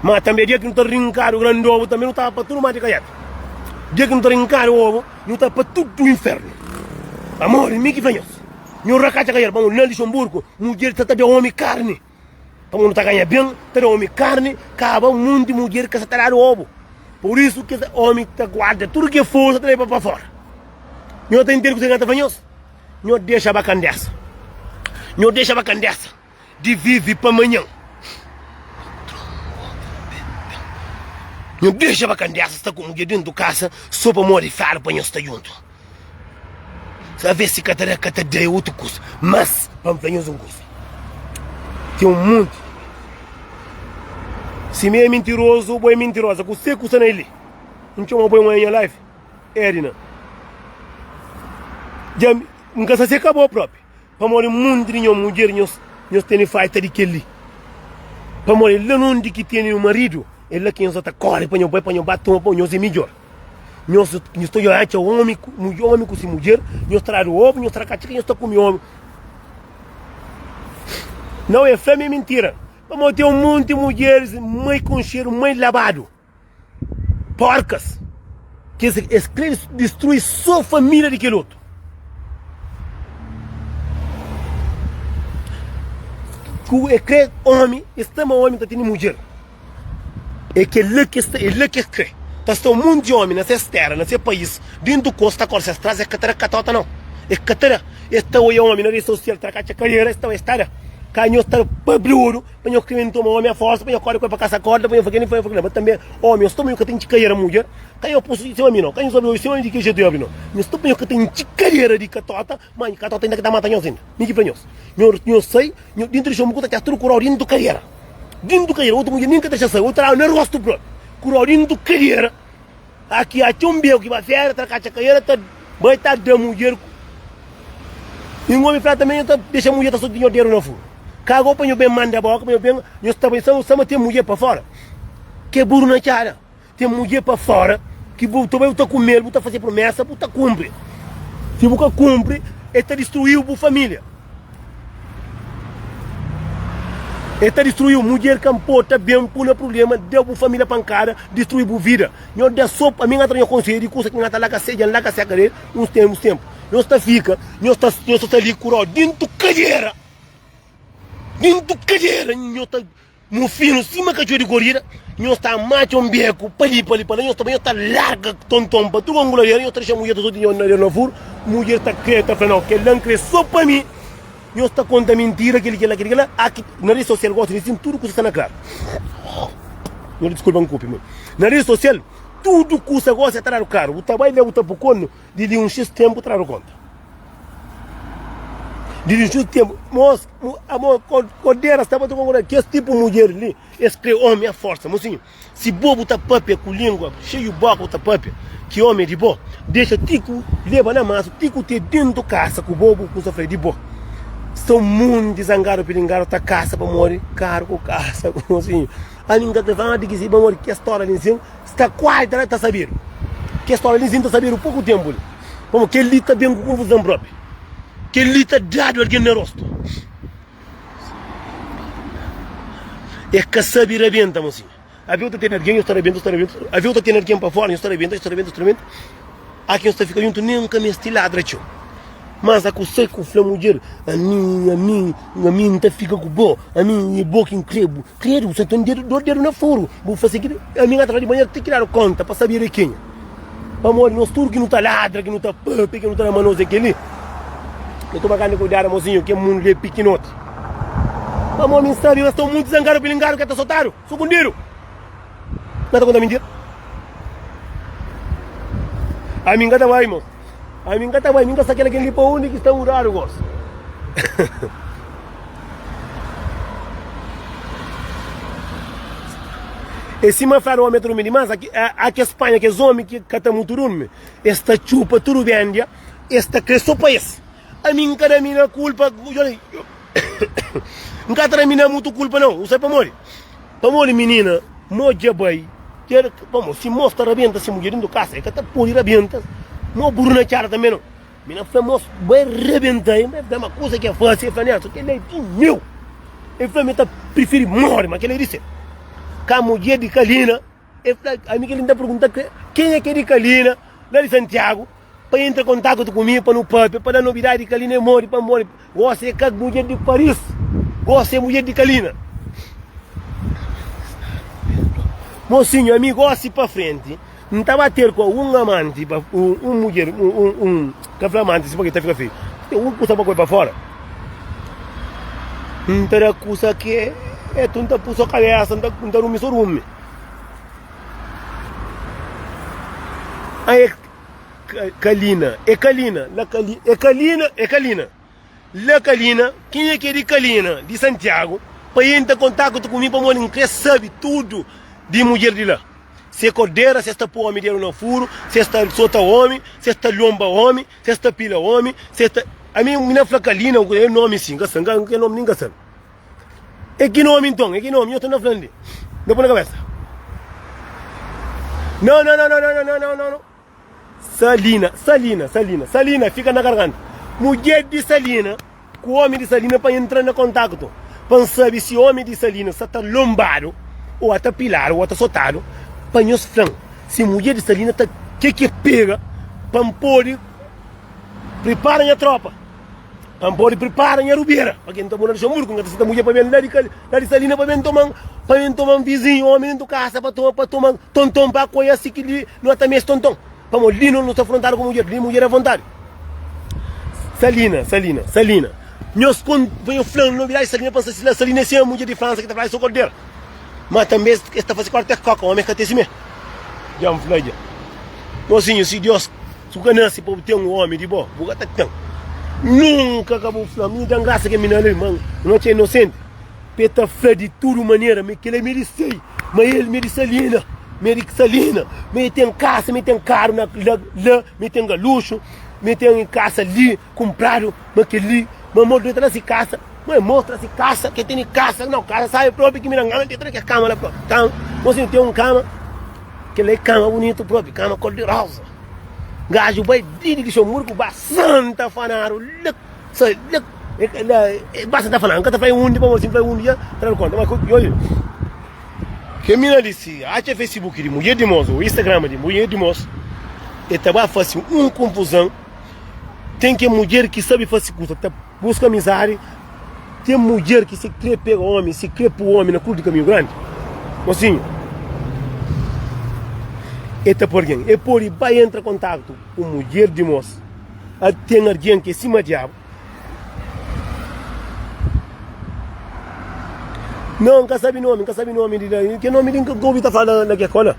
ma tambe dia ki nu ta rinkadu grandi obu tambe nu ta pa tudu mati kaiatu dia ki nu ta rinkadu obu nu ta pa tudu infernu pamodi mi ki fla nhos nho rakatxa kaiatu pamodi na Luxemburgo mudjer ta ta da omi karni. Pamodi nu ta ganha ben, ta da omi karni, kaba munti mudjer ka sa ta dadu obu. Pur isu kes omi ta guarda tudu ke forsa ta leba pa fora. Nho ta intende kuzê ki N ta fla nhos? Nho dexa bakandesa. Nho dexa bakandesa di vivi pa manhan. Nho dexa bakandesa sta ku mudjer dentu kasa so pamodi fladu pa nho sta djuntu. Sabe si ka ta da, ka ta da é otu kusa. Mas, pa N fla nhos un kusa, ten un monti. Si mi é mintirozu, bo é mintiroza. Kuse ku sta na el li? N txoma bo é un nha life? Edna. Dja N ka sa si é ka bo propi. Pamodi munti di nhos mudjer nhos nhos tene faita di kel-li. Pamodi la nundi ki tene un maridu, é la ki nhos ta kóre pa nhos bai, pa nhos ba toma pa nhos é midjór. Nhos nhos ta atxa omi omi ku si mudjer, nhos tradu obu, nhos tra katxika, nhos ta kume omi. Nau, é fla ma é mintira. Pamodi ten un monti mudjeris mai konxedu, mai labadu. Porkas ki es, es kre distrui so família di kel otu. Ku e kre omi, es ta ma omi ta tene mudjer. É kel-la ki es ta, é la ki es kre. Ta sta un monti omi na ses tera, na se país, dentu kos ta kore ses tras, es ka ta da katota nau. Es ka ta da. Es ta oia omi na redi sosial tra katxa karera, es ta, es ta da. Ka nhos ta pabriudu. Pa nho krê toma omi a forsa, pa nho kore ku el pa kasa korda, pa nho fla kel-li, pa nho fla kel-la. Ma tanbe, omi, nhos toma nho ka ten txikadera mudjer, ka nho pus sima mi no, ka nho sabe obi sima mi di ki jetu abri no. Nhos toma nho ka ten txikadera di katota, ma katota inda ka ta mata nhos inda. Mi ki fla nhos, nho, nho sai, nho dintu di xon bu ku ta txá tudu kurau dintu kadera. Dintu kadera, otu mudjer nin ka ta xa sai, otu ta daba na rostu propi. Kurau dintu kadera. Aki atxa un beku ki ba fera ta katxa kaera ta bai ta da mudjer ku E un omi fla tanbe nho ta dexa mudjer ta soti nho dedu na furu ka go pa nho ben manda boka pa nho ben nho sta bai sama ten mudjer pa fora ke buru na txada ten mudjer pa fora ki bu ta bai bu ta kumel bu ta fase promesa bu ta kunpri si bu ka kunpri e ta distruiu bu familia. E ta distruiu mudjer ka nporta ben pu na prublema deu bu familia pankada distrui bu vida nho da so pa mi nha ta da nho konselhu di kusa ki nha ta laka se dja nlaka seka del uns tempu uns tempu nhos ta fika nhos ta nhos ta sta li kurau dintu kadera dintu kadera nho ta Mufinu sima katxor di korida, nhos ta matxa un beku pa li pa li pa la, nhos ta bai nhos ta larga tonton pa tudu anguladera, nhos ta dexa mudjer ta soti nhos na na furu, mudjer ta kre ta fla nau kel-la N kre so pa mi, nhos ta konta mintira kel-li kel-la kel-li kel-la, aki na redi sosial gosi li sin tudu kusa sta na klaru. Nhos diskulpa N kupi ma na redi sosial tudu kusa gosi ta dadu klaru, bu ta bai la bu ta pukonu di li un xis tenpu ta dadu konta. Di li un tenpu, mos, amo, kodera staba ta konkorda, kes tipu mudjer li, es kre omi a forsa. Mosinhu, si bo bu ta papia ku lingua xeiu boka bu ta papia ki omi é di bo, dexa ti ku leba na masu, ti ku te dentu kasa ku bo, bu kumsa fla é di bo. Sta un monti zangadu pilingadu ta kasa pamodi karu ku kasa. Mosinhu, ami N ka kre fla di ki si pamodi kes stória li nsin. Sta kuazi ta ta sabedu. Kes stória li sin ta sabedu poku tenpu li. Pamodi kel-li ta ben ku konfuzon propi. Kel-li ta dadu algen na rostu. E ka sabe rabenta, mosinha. Aviu ta tene algen, nhos ta rabenta, nhos ta rabenta. Aviu ta tene algen pa fora, nhos ta rabenta, nhos ta rabenta, nhos ta rabenta. A ki nhos ta fika djuntu nen ka meste ladra txeu. Mas a ku sai ku fla mudjer, ami, ami, ami N ta fika ku bo, ami e bo ki N kre, bu kredu, bu sa ten dedu, dor dedu na furu, bu fase ki, ami N ka ta fla di manera ti ki dadu konta pa sabia di kenha. Pamodi nos tudu ki nu ta ladra, ki nu ta papia, ki nu ta da ma nos é kel-li. Nu toma grandi kuidadu, mosinhu, ke mundu li é pikinoti. Pamodi mi N sabe ma sta munti zangadu, pilingadu, ke ta sotadu, sukundidu. N ka ta konta mintira. Ami N ka ta bai, mos. Ami N ka ta bai, mi N ka sa kel ken li pa undi ki sta mudadu gosi. É sima fladu omi ta durmi dimás, a kes panha kes omi ki ka ta mutu durmi, es ta txupa tudu bendia, es ta kre so pa es. Ami N ka da mina kulpa, N ka ta da mina mutu kulpa nau, u sabe pamodi? Pamodi minina mo dja bai dja pamodi si mos ta rabenta si mudjer dintu kasa e ka ta podi rabenta mo buru na txada tanbe nau. Mina fla mos bai rabenta e fla ma kusa ki e fasi e fla Nelson kel la e di meu e fla mi ta prifiri mori ma kel la e di sel ka mudjer di kalina e fla ami kel li nta pergunta kenha ki e di kalina la di Santiago pa entra kontaktu ku mi pa nu papia pa da nobidadi di kalina e modi pa modi gosi e ka mudjer di Paris gosi e mudjer di kalina mosinhu ami gosi pa frenti N ta ba ter ku un amanti pa un mudjer un ka fla amanti si pa ki ta fika feiu ten un kusa pa koi pa fora N ta da kusa ketu N ta pusa kabesa N ta rumi so rumi A e kalina e kalina la kalina e kalina e kalina La kalina kenha ki é di kalina di Santiagu pa entra kontaktu ku mi pamodi N kre sabi tudu di mudjer di la. Si é kordera, si es ta pô omi dedu na furu, si es ta sota omi, si es ta lonba omi, si es ta pila omi, si es ta. Ami mi na fla Kalina, é nomi si, N ka sabe, N ka nomi nin ka sabe. É ki nomi nton? É ki nomi? Nho ta na fla-m li. N ta pô na kabesa. Não, não, não, não, não, não, não, não, não. Salina, Salina, Salina, Salina fika na garganta. Mudjer di Salina ku omi di Salina pa entra na kontaktu pa N sabe si omi di Salina sa ta lonbadu o ata piladu o ata sotadu pa nhos fla-m si mudjer di Salina ta ke ki pega pa N pode pripara nha tropa. Pa N pode pripara nha rubera pa ke N ta mora Luxemburgo, N ka ta seta mudjer pa ben la di la di Salina pa ben toman pa ben toman vizinhu omi dentu kasa pa toma pa toman tonton pa akoia si ki li no ta meste tonton pamodi li no ta frontadu ku mudjer li mudjer avontadi Salina Salina Salina nhos kon pa nhos fla-m nobidadi Salina pa N sa si la Salina é sima mudjer di Fransa ki ta fla é so kordera ma tanbe es ta fase korte koka omi ka ten si me dja N fla dja mosinhu si Dios Si bu ka nase pa bu ten un omi di bo, bu ka ta ten. Nunka ka bu fla, Mi dan grasa ke minina li, ma N oca inosenti. Pa e ta fla di tudu manera ma kila mi di sei, ma el mi di Salina, mi di Salina, ma e ten kasa, ma e ten karu na la, la, ma e ten galuxu, ma e ten kasa li kunpradu, ma kel-li, ma amor deta na si kasa, ma e mostra si kasa, ke tene kasa, nau kasa sabi propi ki mi na ngana deta na ke kama la propi, kama, mosinhu ten un kama, kel-la e kama bunitu propi, kama kor di roza. Gaju bai di di Luxemburgo ba Santa Fanaru la sa la ba Santa Fanaru nka ta fla undi pamodi si nfla undi dja tra-l konta ma oji ke mina li si atxa Facebook di mudjer di mos ou Instagram di mudjer di mos e ta ba fasi un konfuzan ten ke mudjer ki sabi fasi kusa ta buska amizadi Ten mudjer ki si kre pega omi, si kre pu omi na krus di kaminhu grandi, mosinhu, e ta pu argen. E pode bai entra kontaktu ku mudjer di mos. A ten argen ki é sima diabu. Nau, N ka sabe nomi, N ka sabe nomi di la. Ke nomi di N ka obi ta fala na ke kola.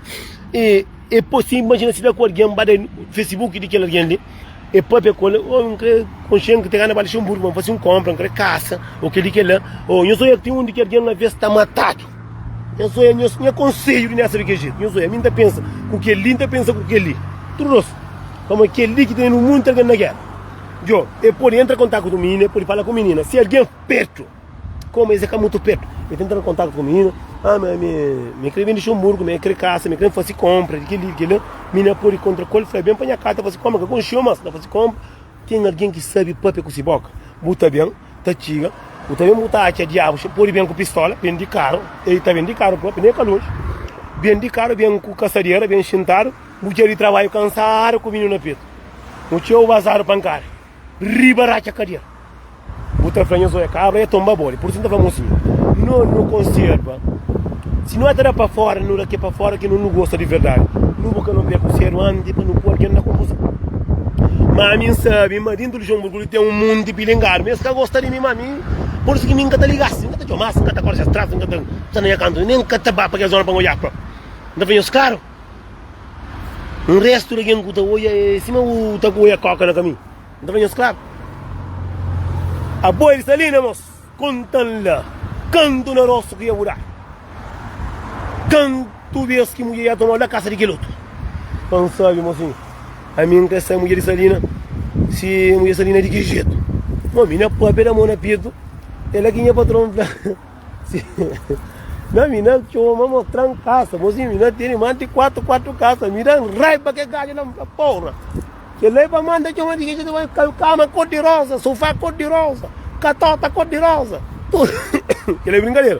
E, e pode si imajina si la ku argen ba da Facebook di kel argen li. E papia ku el, Oh, N kre konxe, N ten gana ba Luxemburgu pa N fase un konpra, N kre kasa, ô kel-li, kel-la. Ô, nhos oia ki ten un di ki algen aves ta matadu. Nhos oia, nhos, nha konsedju di nessa di kel jetu. Nhos oia, mi N ta pensa ku kel-li, N ta pensa ku kel-li. Tudu nos. Pamodi kel-li ki tene monti algen na géra. Djo, e pode entra kontaktu ku minina, e pode fala ku minina. Si algen pertu. Como es é ka mutu pertu, mi ta entra na kontaktu ku minina, ah, mi, mi, mi kre ben Luxemburgo, mi kre kasa, mi kre fasi kompra, di kel-li, di kel-la, minina pode kontra ku el, fla, ben pa nha kasa fasi kompra, ka konxe-u mas, na fasi kompra, ten algen ki sabe papia ku si boka, bu ta ben, ta txiga, bu ta ben bu ta atxa diabu, pode ben ku pistola, ben di karu, el ta ben di karu propi, ne ka lonji, ben di karu, ben ku kasadera, ben xintadu. Bu txeu di trabadju kansadu ku mininu na petu. Bu txeu bazadu pankada riba ratxa kadera. Bu ta fla nhos oia kabra e tomba bodi. Pur isu N ta fla mosinhu, no no konserva. Si no ta da pa fora, no da ke pa fora ke no no gosta di verdadi. No buka no beku sedu anti pa no pui algen na konfuson. Ma ami N sabi ma dintu Luxemburgu li ten un monti pilingadu, ma es ka gosta di mi, ma mi pur isu ki mi N ka ta ligasi, N ka ta txomasi, N ka ta kore ses tras, N ka ta sta na nha kantu, nen N ka ta ba pa kel zona pa N oja propi. N ta fla nhos klaru. Un restu di algen ku ta oia é sima bu ta oia koka na kaminhu. N ta fla nhos klaru. Abo é di Salina, mos? Konta-m la, kantu na rostu ki dja bu da? Kantu bes ki mudjer dja toma-u la kasa di kel otu? Pa N sabe, mosinhu. Ami N ka sai mudjer di Salina, si mudjer di Salina é di ki jetu? Mo, mi na papia da mo na petu, é la ki nha patron fla. Na mi na txoma mostran kasa, mosinhu mi na tene mas di 4 4 kasa, mi dan raiba ke gajo la, mi fla porra, kel-la e pa manda txoma di ke kama kor di rosa, sofá kor di rosa, katota kor di rosa, tudu kel-la e brinkadera,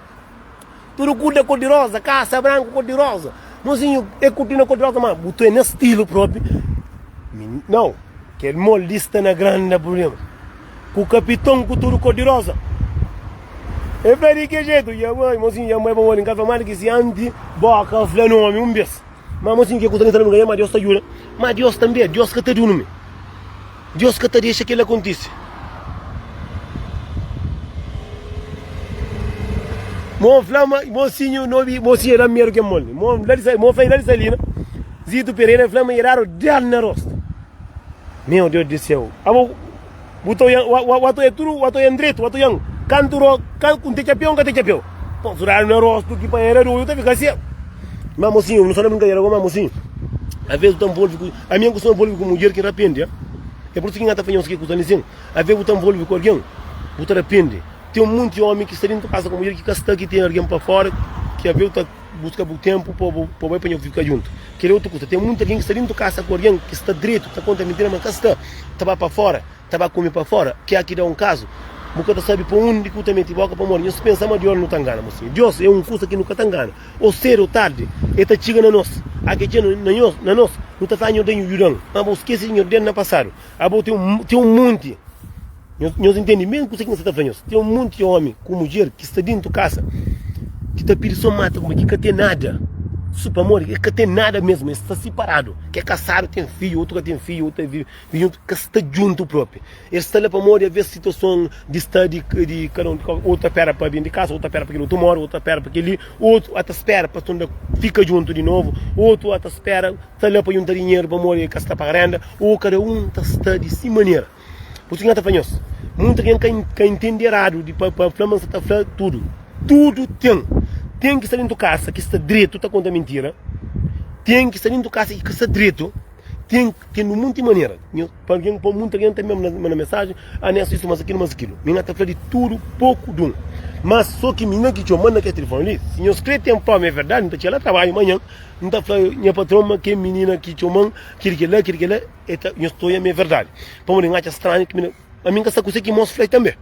tudu kuda kor di rosa, kasa branku kor di rosa, mosinhu e kurtina kor di rosa, ma bu tene stilu propi, mi nau, kel moldi sta na granda prublema. Ku kapiton ku tudu kor di roza. E fla di ki jetu? Nha mãe, mosinhu, nha mãe pamodi N ka fla más di ki si anti boka fla nomi un bes. Ma mosinhu, ke kusa ki N sta na brinkadeira, ma Deus ta djuda. Ma Deus tanbe, Deus ka ta durmi. Deus ka ta dexa kel-la kontise. Mo fla ma mosinhu nobi, mosinhu e da medu ke moldi. Mo fla di, mo fla di Salina, Zito Pereira fla ma e dadu del na rostu. Meu Deus di seu. Abo bu ta oian, wa, wa, wa ta oia tudu, wa ta oian dretu, wa ta oian kantu ro, kan, un te txapeu, un ka te txapeu. Pô, sudadu na rostu ki pa era doidu ta fika segu. Ma mosinhu, nu sta na brinkadera go, ma mosinhu, aves bu ta nvolvi ku, ami N kustuma nvolvi ku mudjer ki N rapende, é pur isu ki N ka ta fla nhos ke kusa li sin. Aves bu ta nvolvi ku algen, bu ta rapende. Ten un monti omi ki sta dentu kasa ku mudjer ki ka sta ki ten algen pa fora, ki aves bu ta buska bu tenpu pa bu pa bai pa nhos fika djuntu. Kel otu kusa, ten munti algen ki sta dentu kasa ku algen ki sta dretu, ta konta mintira, ma ka sta, ta ba pa fora, ta ba kume pa fora. Ke ki da un kazu, bu ka ta sabi pa undi ku ta meti boka, pamodi nhos pensa ma Dios nu ta ngana. Mo sin, Dios e un kusa ki nu ka ta ngana, o sedu o tardi, e ta txiga na nos. A ke txiga na nhos, na nos, nu ta fla, Nhor den judan, ma bo skese di Nhor den na pasadu. Abo ten un, ten un monti. Nhos, nhos intende mesmu kusa ki N sta ta fla nhos. Ten un monti omi ku mudjer ki sta dentu kasa ki ta pidi so mata kuma ki ka ten nada. Su pamodi e ka ten nada mesmu, es sta siparadu. Ke kasadu ten fidju, otu ka ten fidju, otu ta vive juntu, ka sta juntu propi. Es sta la pamodi aves situason di sta di di kada un, otu ta pera pa ben di kasa, otu ta pera pa kel otu mori, otu ta pera pa kel-li, otu ata spera pa tunda fika juntu di novu, otu ata spera sta la pa junta dinheru pamodi e ka sta paga renda, o kada un ta sta di si manera. Pur isu ki N ta fla nhos, munta algen ka ka intende eradu di pa pa fla ma N sta ta fla tudu. Tudu ten. Ten ki sta dentu kasa ki sta dretu ta konta mintira, ten ki sta dentu kasa ki ka sta dretu, ten ten di munti manera. Nho pa algen pa munta algen ta mesmu na manda mensajen, ah Nelson isu mas akilu mas akilu. Mi N ta fla di tudu poku dun. Mas so ki mi na ki txoma na kel tilifoni li, si nhos kre ten prova ma é verdadi, N ta txega la trabadju manhan, N ta fla nha patron ma kel minina ki txoman kel kel-la kel kel-la. E ta, nhos ta oia ma é verdadi. Pamodi N atxa stranhu ki mi na, ami N ka sa kuse ki mos fla tanbe.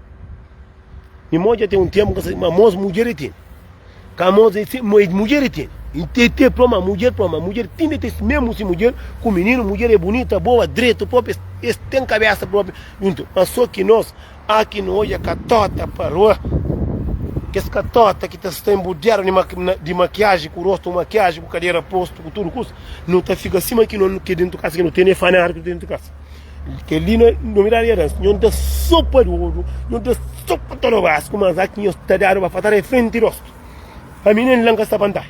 Mi mo dja ten un tenpu N ka sa, ma mos mudjer e tene. Ka mos e si, mo e mudjer e tene. E te te pro ma mudjer pro ma mudjer tinda e ten mesmu si mudjer ku mininu, mudjer é bunita, boa, dretu propi, es es ten kabesa propi juntu. Ma so ki nos Aki nu odja katota pa rua, kes katota ki ta sta enbudiadu di makiaji, ku rostu makiaji, ku kadera postu, ku tudu kusa, nu ta fika sima ki no ke dentu kasa ki no tene fanadu ki dentu kasa. Kel-li na novidadi di Adams, nho da sopa di oru, nho da sopa todobasku, mas aki nho ta dadu bafatara e frenti rostu. Ami nen la N ka sta pantadu.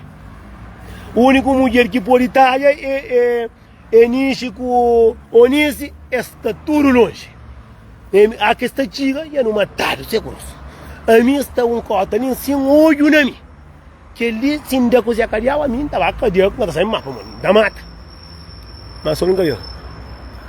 Uniku mudjer ki pode tadja e Enixi ku Onisi es sta tudu lonji. A kes ta txiga dja nu matadu se ku nos. Ami sta un kota nin sin odju na mi. Kel-li si N da ku Zé Kadiau ami N ta ba kadia ku N ka ta sabe ma pamodi N ta mata. Ma so brinkadeira.